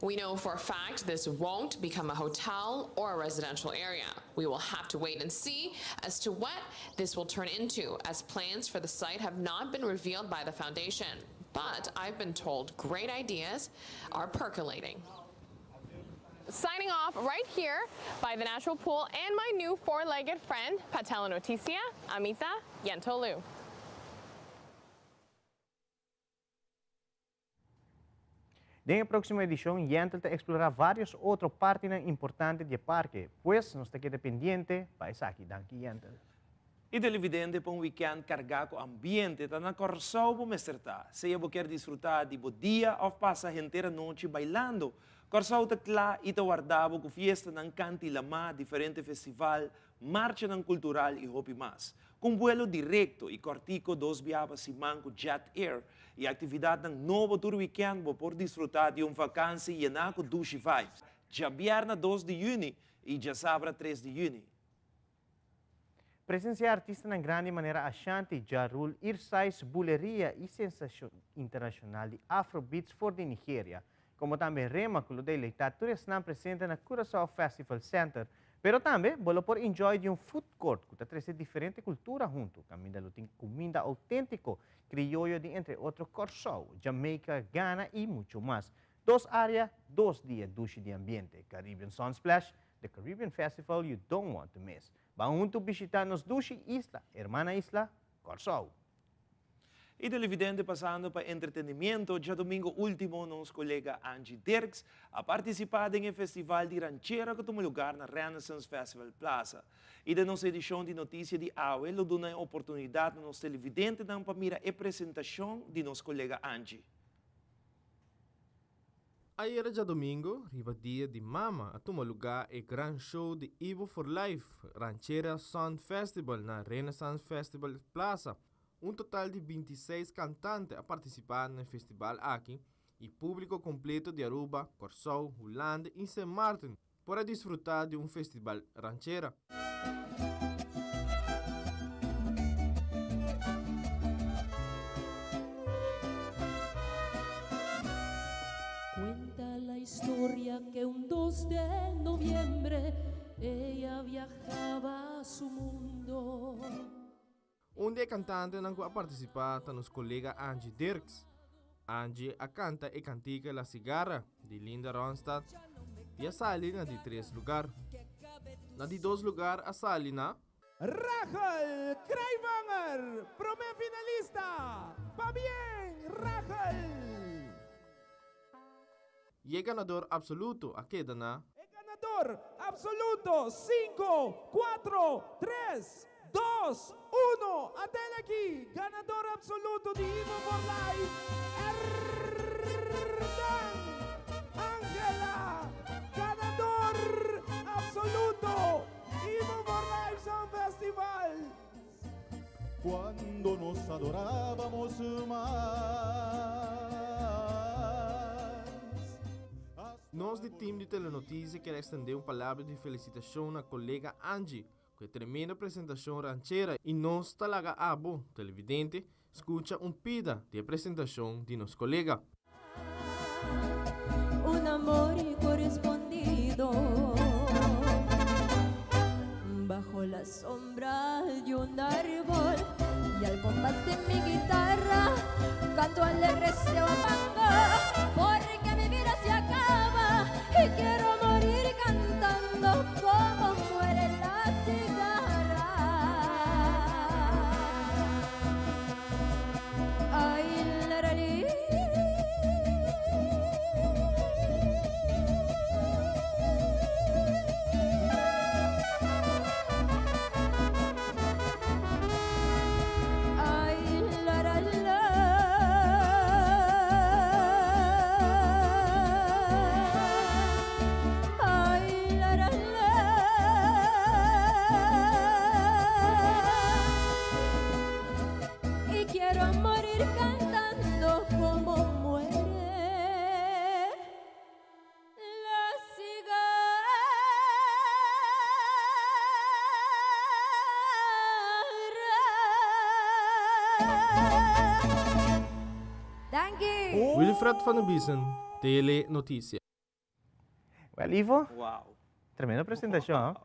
We know for a fact this won't become a hotel or a residential area. We will have to wait and see as to what this will turn into, as plans for the site have not been revealed by the foundation. But I've been told great ideas are percolating. Signing off right here by the natural pool and my new four-legged friend, Patela Noticia, Amita Yentolu. Den e próksimo edishon, Yentl ta eksplorá vários otro partinan importante di e parke. Pues, nos ta keda pendiente pa esaki. Danki, Yentl. E televidente pa un wikènt kargá ku ambiente ta na Kòrsou bo mester ta. Sea bo kier disfrutá di bo dia òf pasa henter anochi bailando, Kòrsou ta kla i ta warda bo ku fiestanan kanti lamá, diferente festival, marchanan kultural i hopi mas. Ku un buelo direkto i kòrtiko dos biaha pa siman ku Jet Air i aktividatnan nobo tur wikènt bo por disfrutá di un vakansi yená ku dushi vibes. Djabièrnè dos di yüni i djasabra tres di yüni. Presensiá artistanan grandi manera Ashanti, Ja Rule, Irsais, Buleria i sensashon internashonal di Afrobeats for di Nigeria. Komo tambe Rema ku lo deleitá tur esnan presente na Curaçao Festival Center. Pero tambe bo lo por enjoy di un food court ku ta trese diferente kultura huntu, kaminda lo tin kuminda outéntiko, krioyo di entre otro Kòrsou, Jamaica, Ghana i muchu mas. Dos área, dos dia dushi di ambiente. Caribbean Sunsplash, the Caribbean festival you don't want to miss. Ban huntu bishitá nos dushi isla, hermana isla, Kòrsou. Y televidente pasando pa entretenimiento, djadomingo ultimo nos colega Angie Dirks a participa den e festival di ranchera cu tuma lugar na Renaissance Festival Plaza. Y den nos edicion di noticia di awe lo duna e oportunidad na nos televidentenan pa mira e presentacion di nos colega Angie. Ayera djadomingo, riba dia di mama, a tuma lugá e gran show di Ibo for Life Ranchera Sound Festival na Renaissance Festival Plaza. Un total di bintiseis kantante a partisipá na e festival aki i públiko kompleto di Aruba, Kòrsou, Hulanda i Sint Maarten por a disfrutá di un festival ranchera. Cuenta la historia que un dos de noviembre ella viajaba. su mundo. Un di e kantantenan ku a partisipá ta nos kolega Angie Dirks. Angie a kanta e kantika La Cigarra di Linda Ronstadt i a sali na di tres lugar. Na di dos lugar a sali na. Rachel Kruyvanger, promé finalista! Pabien, Rachel! I e ganador absoluto a keda na. E ganador absoluto, sinku, kuatro, tres, dos, uno, atel aki, ganador absoluto di Ivo for Life, Erdan Angela, ganador absoluto Ivo for Life Song Festival. Cuando nos adorábamos más. Nos di team di Telenoticia kier extende un palabra di felicitacion na colega Angie cu e tremendo presentacion ranchera y nos ta laga abo, televidente, scucha un pida di e presentacion di nos colega. Un amor correspondido Bajo la sombra de un árbol Y al compás de mi guitarra Canto alegre este guapango Porque mi vida se acaba Y quiero morir cantando Como muere la cigarra Ay, la, la, li. Ay, la, la, la. Ay, la, la, la. Y quiero morir cantando como muere la cigarra. Danki! Wilfred van der Biesen, Tele Noticia. Well, Ivo. Wow. Tremendo presentacion.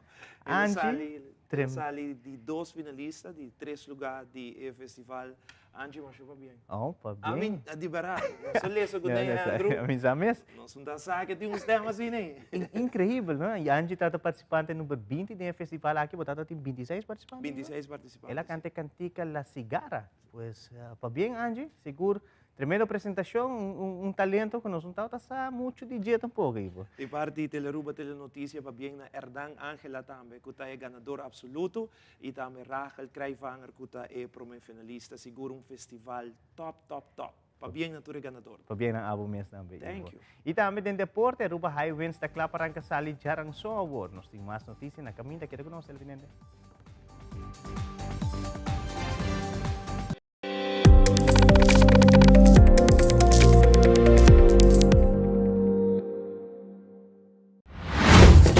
El a Angie, sali, trem- sali di dos finalista di tres lugar di e festival. Angie, masha pabien. Oh, pabien. A mi, di berdad, nos a lesa cu Ja, den ja, sa- Andrew. Mi sa mes. Nos no ta sa ke tin un stem asina ei. Increíbel, no? Y Angie tata participante number 20 den e festival aki, bo tata tin 26 participante? 26 participante. El a canta e cantica La Cigarra. Pues, pabien Angie, sigur Tremendo presentacion, un talento cu nos no tabata sa mucho di dje tampoco, Ivo. Di parti di Telearuba Telenoticia pabien na Erdan Angela tambe cu ta e ganador absoluto y tambe Rachel Krijvanger cu ta e prome finalista. Sigur un festival top top top. Pabien na tur e ganadornan. Pabien na abo mes tambe, Ivo. Thank you. Y tambe den deporte Aruba High Winds ta cla pa ranca sali djaranson awor. Nos tin mas noticia na caminda. Keda cu nos, televidente.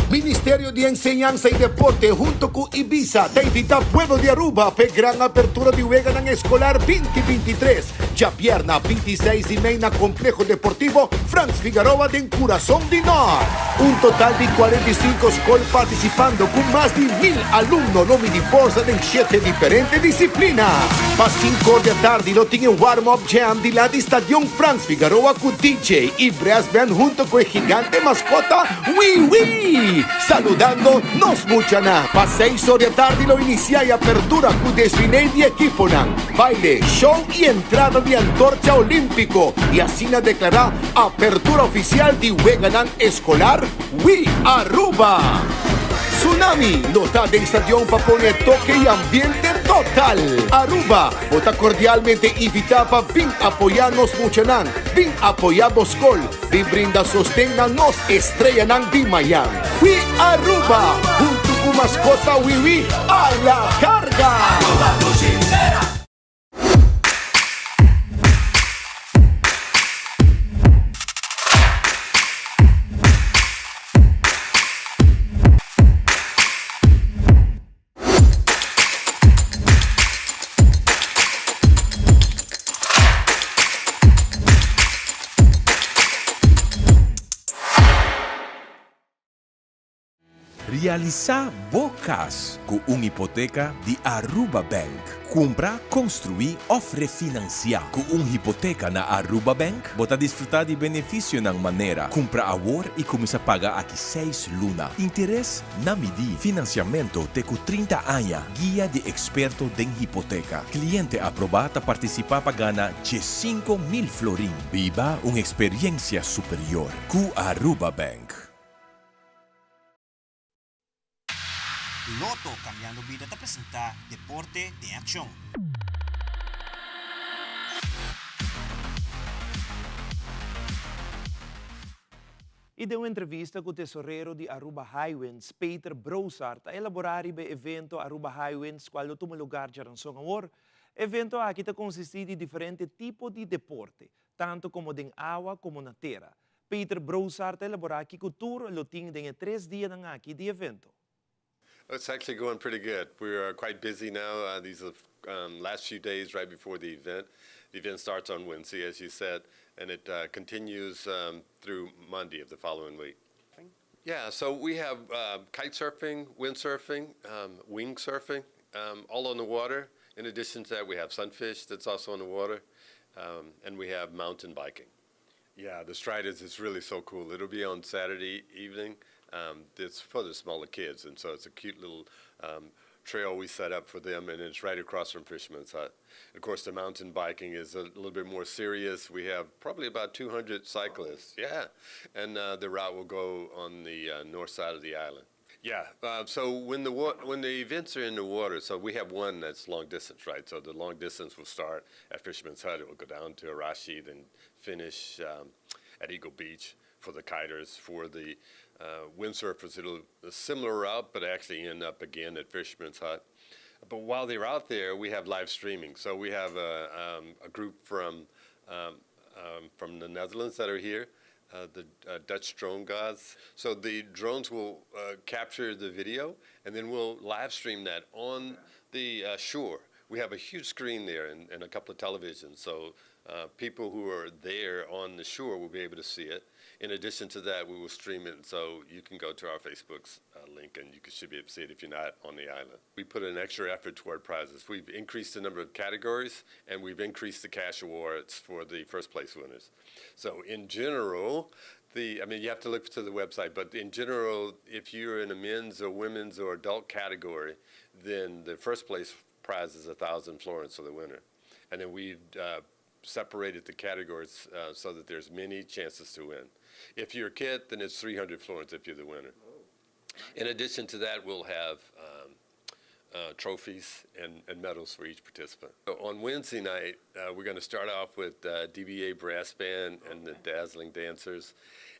Ministerio di Enseñansa y Deporte hunto cu Ibisa ta invita pueblo di Aruba p'e gran apertura di Weganan Escolar 2023, djabièrna 26 di mei na Complejo Deportivo Frans Figaroa den Curason di Nort. Un total di 45 scol participando cu mas di mil alumno lo midi forsa den shete diferente disciplina. Pa sinkor di atardi lo tin e warm up jam dilanti Stadion Frans Figaroa cu DJ y brass band hunto cu e gigante mascota Wee Wee saludando nos muchanan. Pa seis or di atardi lo inicia e apertura cu desfile di ekiponan, baile, show y entrada di antorcha olimpico y asina declara apertura oficial di Weganan Escolar We Aruba! Tsunami lo ta den stadion pa pone toke y ambiente total. Aruba, bo ta cordialmente invita pa bin apoya nos muchanan, bin apoya bo scol, bin brinda sosten na nos estrellanan di mayan. We Aruba, hunto cu mascota Wiwi a la carga! Realisa bo cas cu un hipoteca di Aruba Bank. Cumpra, construi of refinancia cu un hipoteca na Aruba Bank? Bo ta disfruta di beneficionan manera, cumpra awor y cuminsa paga aki seis luna, interes na midi, financiamento te cu 30 aña, guia di experto den hipoteca. Cliente aproba ta participa pa gana 15,000 florin. Biba un experiencia superior cu Aruba Bank. Lotto Cambiando Bida ta presenta Deporte den Accion. Y den un entrevista cu tesorero di Aruba Highwinds, Peter Broussard, a elabora riba e evento Aruba Highwinds cual lo tuma lugar djaranson awor. E evento aki ta consisti di diferente tipo di deporte, tanto como den awa como na tera. Peter Broussard ta elabora kico tur lo tin den e tres dianan aki di evento. It's actually going pretty good. We are quite busy now. Uh, these are um, last few days right before the event. The event starts on Wednesday, as you said, and it uh, continues um, through Monday of the following week. Yeah, so we have uh, kite surfing, windsurfing, um, wing surfing, um, all on the water. In addition to that, we have sunfish that's also on the water, um, and we have mountain biking. Yeah, the Striders is really so cool. It'll be on Saturday evening. Um, it's for the smaller kids, and so it's a cute little um, trail we set up for them, and it's right across from Fisherman's Hut. Of course, the mountain biking is a little bit more serious. We have probably about 200 cyclists, yeah, and uh, the route will go on the uh, north side of the island. Yeah. Uh, so when the when the events are in the water, so we have one that's long distance, right? So the long distance will start at Fisherman's Hut. It will go down to Arashi, then finish um, at Eagle Beach for the kiters. For the uh, windsurfers, it'll a similar route, but actually end up again at Fisherman's Hut. But while they're out there, we have live streaming. So we have a, um, a group from um, um, from the Netherlands that are here uh, the uh, Dutch drone gods. So the drones will uh, capture the video, and then we'll live stream that on the uh, shore. We have a huge screen there and, and a couple of televisions, so uh, people who are there on the shore will be able to see it. In addition to that, we will stream it, so you can go to our Facebook's uh, link and you can, should be able to see it if you're not on the island. We put an extra effort toward prizes. We've increased the number of categories and we've increased the cash awards for the first place winners. So in general, the I mean you have to look to the website, but in general, if you're in a men's or women's or adult category, then the first place prize is 1,000 florins for the winner. And then we've separated the categories uh, so that there's many chances to win. If you're a kid, then it's 300 florins if you're the winner. In addition to that, we'll have um, uh, trophies and, and medals for each participant. So on Wednesday night, uh, we're going to start off with uh, DBA Brass Band and the Dazzling Dancers.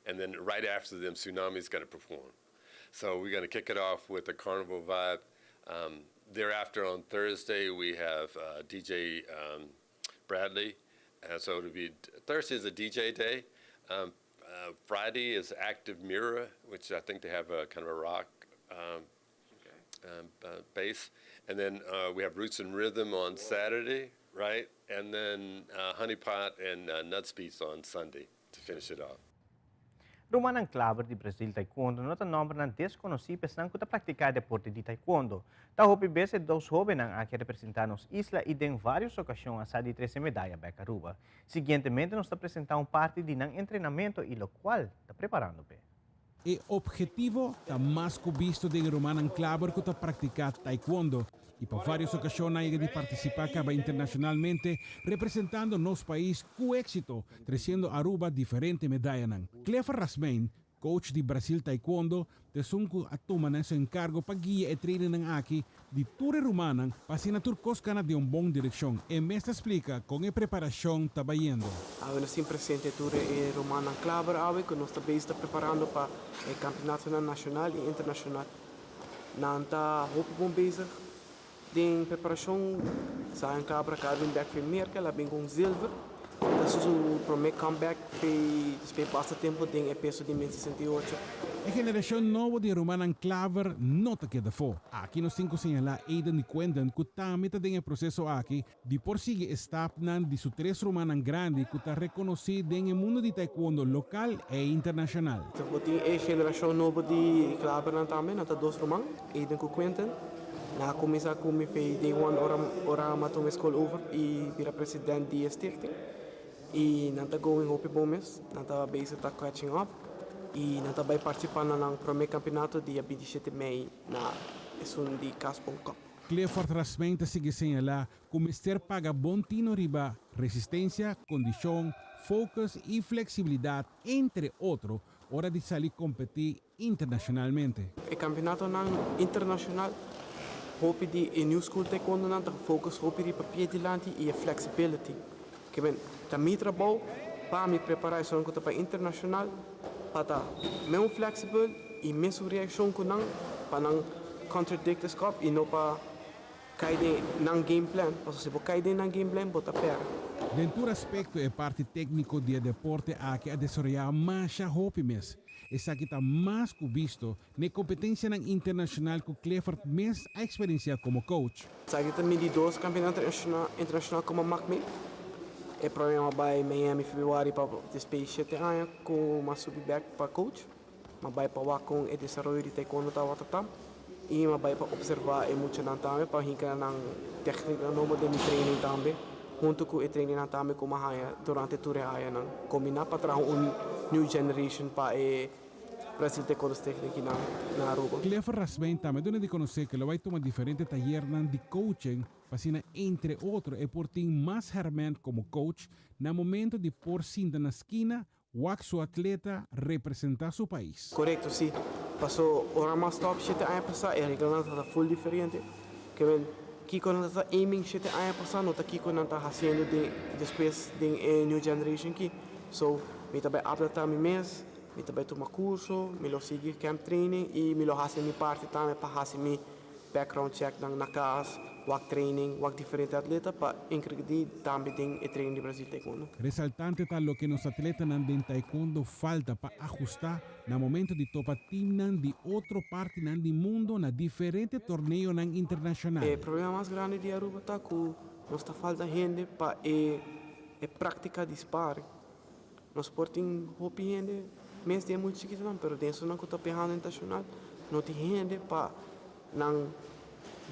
And then right after them, Tsunami's going to perform. So we're going to kick it off with a carnival vibe. Um, thereafter, on Thursday, we have uh, DJ um, Bradley. Uh, so it'll be Thursday is a DJ day. Um, uh, Friday is Active Mirror, which I think they have a kind of a rock um, um, uh, base. And then uh, we have Roots and Rhythm on Saturday, right? And then uh, Honey Pot and uh, Nuts Beats on Sunday to finish it off. Rumannan Klaber di Brazil Taekwondo no ta nombernan desconoci pa esnan cu ta practica e deporte di Taekwondo. Ta hopi bes e dos hobennan aki a representa nos isla y den varios ocasion a sa di trece medaya bek Aruba. Siguientemente nos ta presenta un parti di nan entrenamento y locual ta preparando p'e. E obhetivo ta mas cu bisto den e rumannan Klaber cu ta practica Taekwondo y pa varios ocasion a yega di participa caba internacionalmente representando nos pais cu exito treciendo Aruba diferente medayanan. Clefer Rasmijn, coach di Brasil Taekwondo, ta esun cu a tuma na su encargo pa guia e trainingnan aki di tur e rumannan pa asina tur cos cana den un bon direccion. E mes ta splica con e preparacion ta bayendo. Awe nos tin presente tur e rumannan Klaber awe cu nos ta bezig ta preparando pa e campeonatonan nacional y internacional. Nan ta hopi bon bezig den preparashon. Zion Cabra ka a bin bek for Merka, el a bin ku un zilver. Ta su prome comeback fei despues basta tempo den e peso di min 68. E generashon nobo di rumannan Klaver no ta keda afó. Aki nos tin ku señalá Aiden di Quentin ku tambe ta den e proseso aki di por sigui e stapnan di su tres rumannan grandi ku ta rekonosí den e mundu di taekwondo lokal e internashonal. Bo tin e generashon nobo di Klavernan tambe, nan ta dos ruman, Aiden ku Quentin. Nan a kuminsá ku mi fei day one ora ora mi a tuma e skol over i bira president di e stichting. I nan ta going hopi bon mes, nan ta bezig ta catching up i nan ta bai partisipá na nan promé kampionato dia 27 mei na esun di Kasbon Cup. Clifford Rasmijn ta sigui señalá ku mester paga bon tino riba resistensia, kondishon, focus i fleksibilidat, entre otro, ora di sali kompetí internashonalmente. E kampionatonan internashonal hopi di e new school taekwondonan ta focus hopi riba pie dilanti i e flexibility. Ke men, ta mi trabou pa mi prepará esun ku ta bai internashonal pa ta meun flexible i mesun reakshon ku nan pa nan contradict e skòp i no pa kai den nan game plan, pasobra si bo kai den nan game plan bo ta pèrdè. Den tur aspekto e parti tékniko di e deporte aki a desaroyá masha hopi mes. Esaki ta mas ku bisto n'e kompetensianan internashonal ku Clifford mes a eksperensiá komo coach. Esaki ta mi di dos kampionato internashonal komo makme. E prome m'a bai Miami februari pa despei shete aña ku m'a subi bèk pa coach. M'a bai pa wak kon e desaroyo di taekwondo tabata ta i m'a bai pa opservá e muchanan tambe pa hinka nan tèknikanan nobo den mi training tambe huntu ku e trainingnan tambe ku m'a haña durante tur e añanan kombiná pa traha un new generation pa e Brasil Taekwondo Stichting aki na Aruba. Clifford Rasmijn tambe duna di konosé ku lo bai tuma diferente tayernan di coaching pa asina entre otro e por tin mas hèrmènt komo coach na momento di por sinta na skina Wak su atleta representa su pais. Korekto si, paso ora mas stop shete aña pasá e reglanan ta full diferente. Ke men kiko nan ta aiming shete aña pasá no ta kiko nan ta hasiendo den despues den e new generation ki. So mi ta bai adaptá mi mes, mi ta bai tuma kurso, mi lo sigui camp training i mi lo hasi mi parti tambe pa hasi mi background check nan na kas, wak training, wak diferente atleta pa ingredi tambe den e training di Brazil Taekwondo. Resaltante ta loke nos atletanan den taekwondo falta pa ahusta na momento di topa teamnan di otro partinan di mundo na diferente torneonan internacional. E problema mas grandi di Aruba ta cu nos ta falta hende pa e e practica di sparring. Nos por tin hopi hende mes den mucha chikitonan, pero den esunnan ku ta biahando internashonal no tin hende pa nan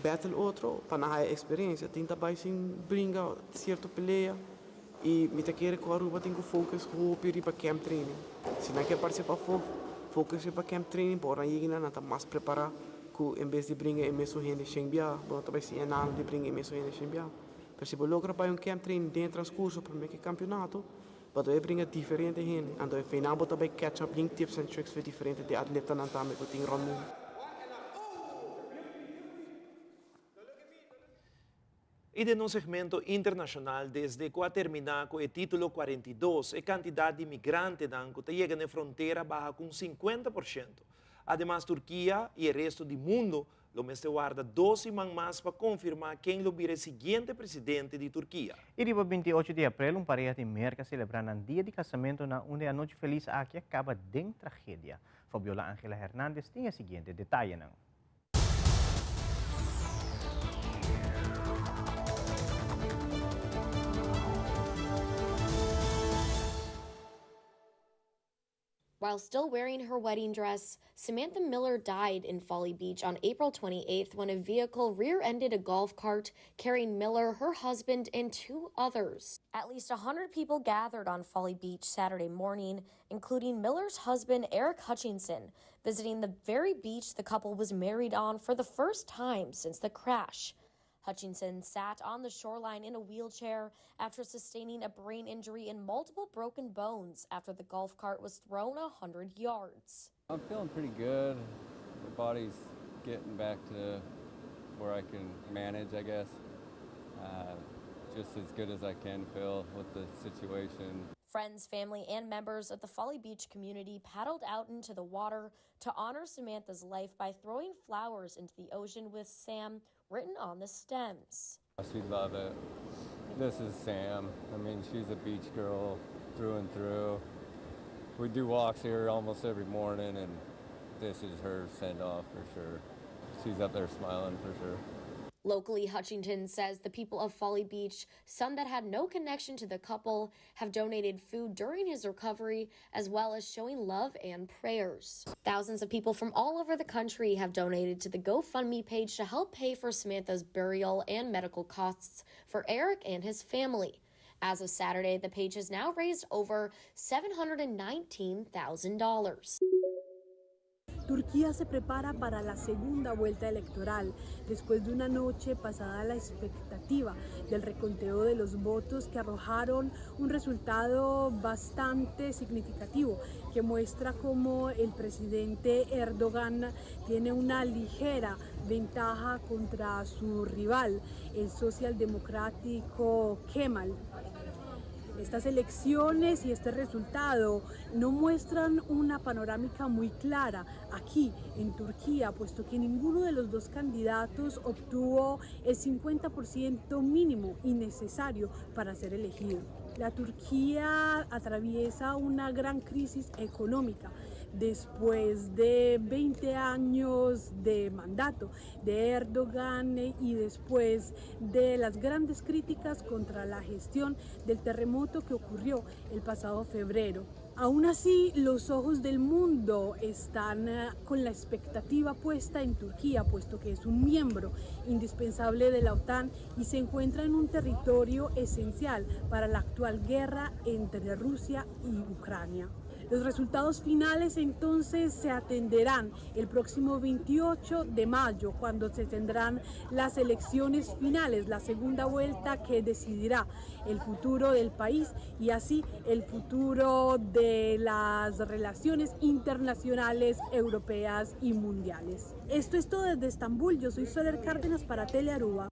battle otro, pa nan haya eksperensia. Tin ta bai sin bringa sierto pelea i mi ta kere ku Aruba tin ku focus hopi riba camp training. Si nan ke partisipá afó, focus riba camp training pa ora nan yega nan, nan ta mas prepará ku en bes di bringa e mesun hende shen biaha, bo no ta bai siña nan di bringa e mesun hende shen biaha. Pero si bo logra bai un camp training den e transcurso promé ku e kampionato, Bo ta bay bringa diferente hende, anto e final bo ta bay catch up yin tips and tricks for diferente di atletanan tambe cu tin rond mundo. Y den nos segmento internacional, desde cu a termina cu e titulo 42, e cantidad di migrantenan cu ta yega na e frontera a baha cu un 50%. Ademas Turkia y e resto di mundo Lo mester warda dos siman mas pa konfirmá ken lo bira e siguiente presidente di Turkia. I riba 28 di aprel un pareha di Merka a selebrá nan dia di kasamentu na unda e anochi felis aki a kaba den tragedia. Fabiola Angela Hernandez tin e siguiente detayenan. While still wearing her wedding dress, Samantha Miller died in Folly Beach on April 28th when a vehicle rear ended a golf cart carrying Miller, her husband, and two others. At least 100 people gathered on Folly Beach Saturday morning, including Miller's husband, Eric Hutchinson, visiting the very beach the couple was married on for the first time since the crash. Hutchinson sat on the shoreline in a wheelchair after sustaining a brain injury and multiple broken bones after the golf cart was thrown 100 yards. I'm feeling pretty good. My body's getting back to where I can manage, I guess. Uh, just as good as I can feel with the situation. Friends, family, and members of the Folly Beach community paddled out into the water to honor Samantha's life by throwing flowers into the ocean with Sam written on the stems. She'd love it. This is Sam. I mean, she's a beach girl through and through. We do walks here almost every morning, and this is her send off for sure. She's up there smiling for sure. Locally, Hutchington says the people of Folly Beach, some that had no connection to the couple, have donated food during his recovery, as well as showing love and prayers. Thousands of people from all over the country have donated to the GoFundMe page to help pay for Samantha's burial and medical costs for Eric and his family. As of Saturday, the page has now raised over $719,000. Turquía se prepara para la segunda vuelta electoral después de una noche pasada la expectativa del reconteo de los votos que arrojaron un resultado bastante significativo que muestra cómo el presidente Erdogan tiene una ligera ventaja contra su rival, el socialdemocrático Kemal. Estas elecciones y este resultado no muestran una panorámica muy clara aquí en Turquía, puesto que ninguno de los dos candidatos obtuvo el 50% mínimo y necesario para ser elegido. La Turquía atraviesa una gran crisis económica después de 20 años de mandato de Erdogan y después de las grandes críticas contra la gestión del terremoto que ocurrió el pasado febrero. Aún así, los ojos del mundo están eh, con la expectativa puesta en Turquía, puesto que es un miembro indispensable de la OTAN y se encuentra en un territorio esencial para la actual guerra entre Rusia y Ucrania. Los resultados finales entonces se atenderán el próximo 28 de mayo, cuando se tendrán las elecciones finales, la segunda vuelta que decidirá el futuro del país y así el futuro de las relaciones internacionales, europeas y mundiales. Esto es todo desde Estambul. Yo soy Soler Cárdenas para Telearuba.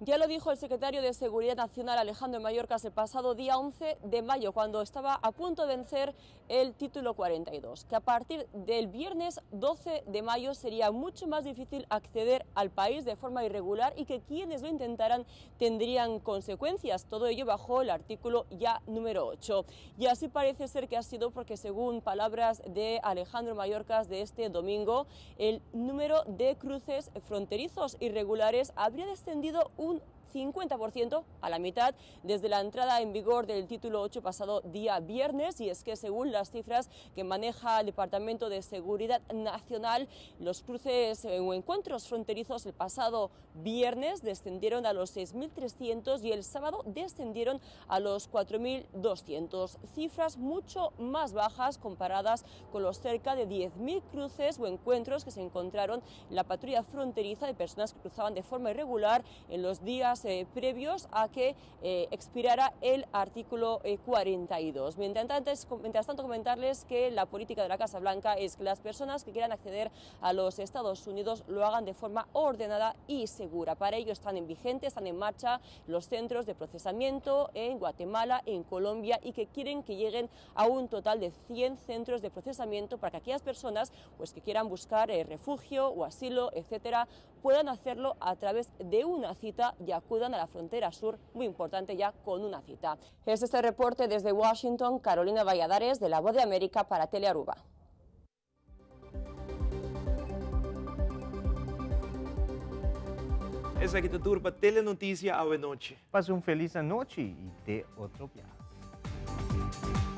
Ya lo dijo el secretario de Seguridad Nacional Alejandro Mayorkas el pasado día 11 de mayo, cuando estaba a punto de vencer el título 42, que a partir del viernes 12 de mayo sería mucho más difícil acceder al país de forma irregular y que quienes lo intentaran tendrían consecuencias. Todo ello bajo el artículo ya número 8. Y así parece ser que ha sido porque según palabras de Alejandro Mayorkas de este domingo, el número de cruces fronterizos irregulares habría descendido un 50% a la mitad desde la entrada en vigor del título 8 pasado día viernes y es que según las cifras que maneja el Departamento de Seguridad Nacional, los cruces eh, o encuentros fronterizos el pasado viernes descendieron a los 6.300 y el sábado descendieron a los 4.200, cifras mucho más bajas comparadas con los cerca de 10.000 cruces o encuentros que se encontraron en la patrulla fronteriza de personas que cruzaban de forma irregular en los días eh, previos a que eh, expirara el artículo 42. Eh, mientras, tanto, mientras tanto, comentarles que la política de la Casa Blanca es que las personas que quieran acceder a los Estados Unidos lo hagan de forma ordenada y segura. Para ello están en vigente, están en marcha los centros de procesamiento en Guatemala, en Colombia y que quieren que lleguen a un total de 100 centros de procesamiento para que aquellas personas pues, que quieran buscar refugio o asilo, etcétera, puedan hacerlo a través de una cita y acudan a la frontera sur, muy importante ya con una cita. Es este reporte desde Washington, Carolina Valladares, de La Voz de América para Telearuba. Esaki ta tur pa Telenoticia awe nochi. Pasa un feliz anochi y te otro biaha.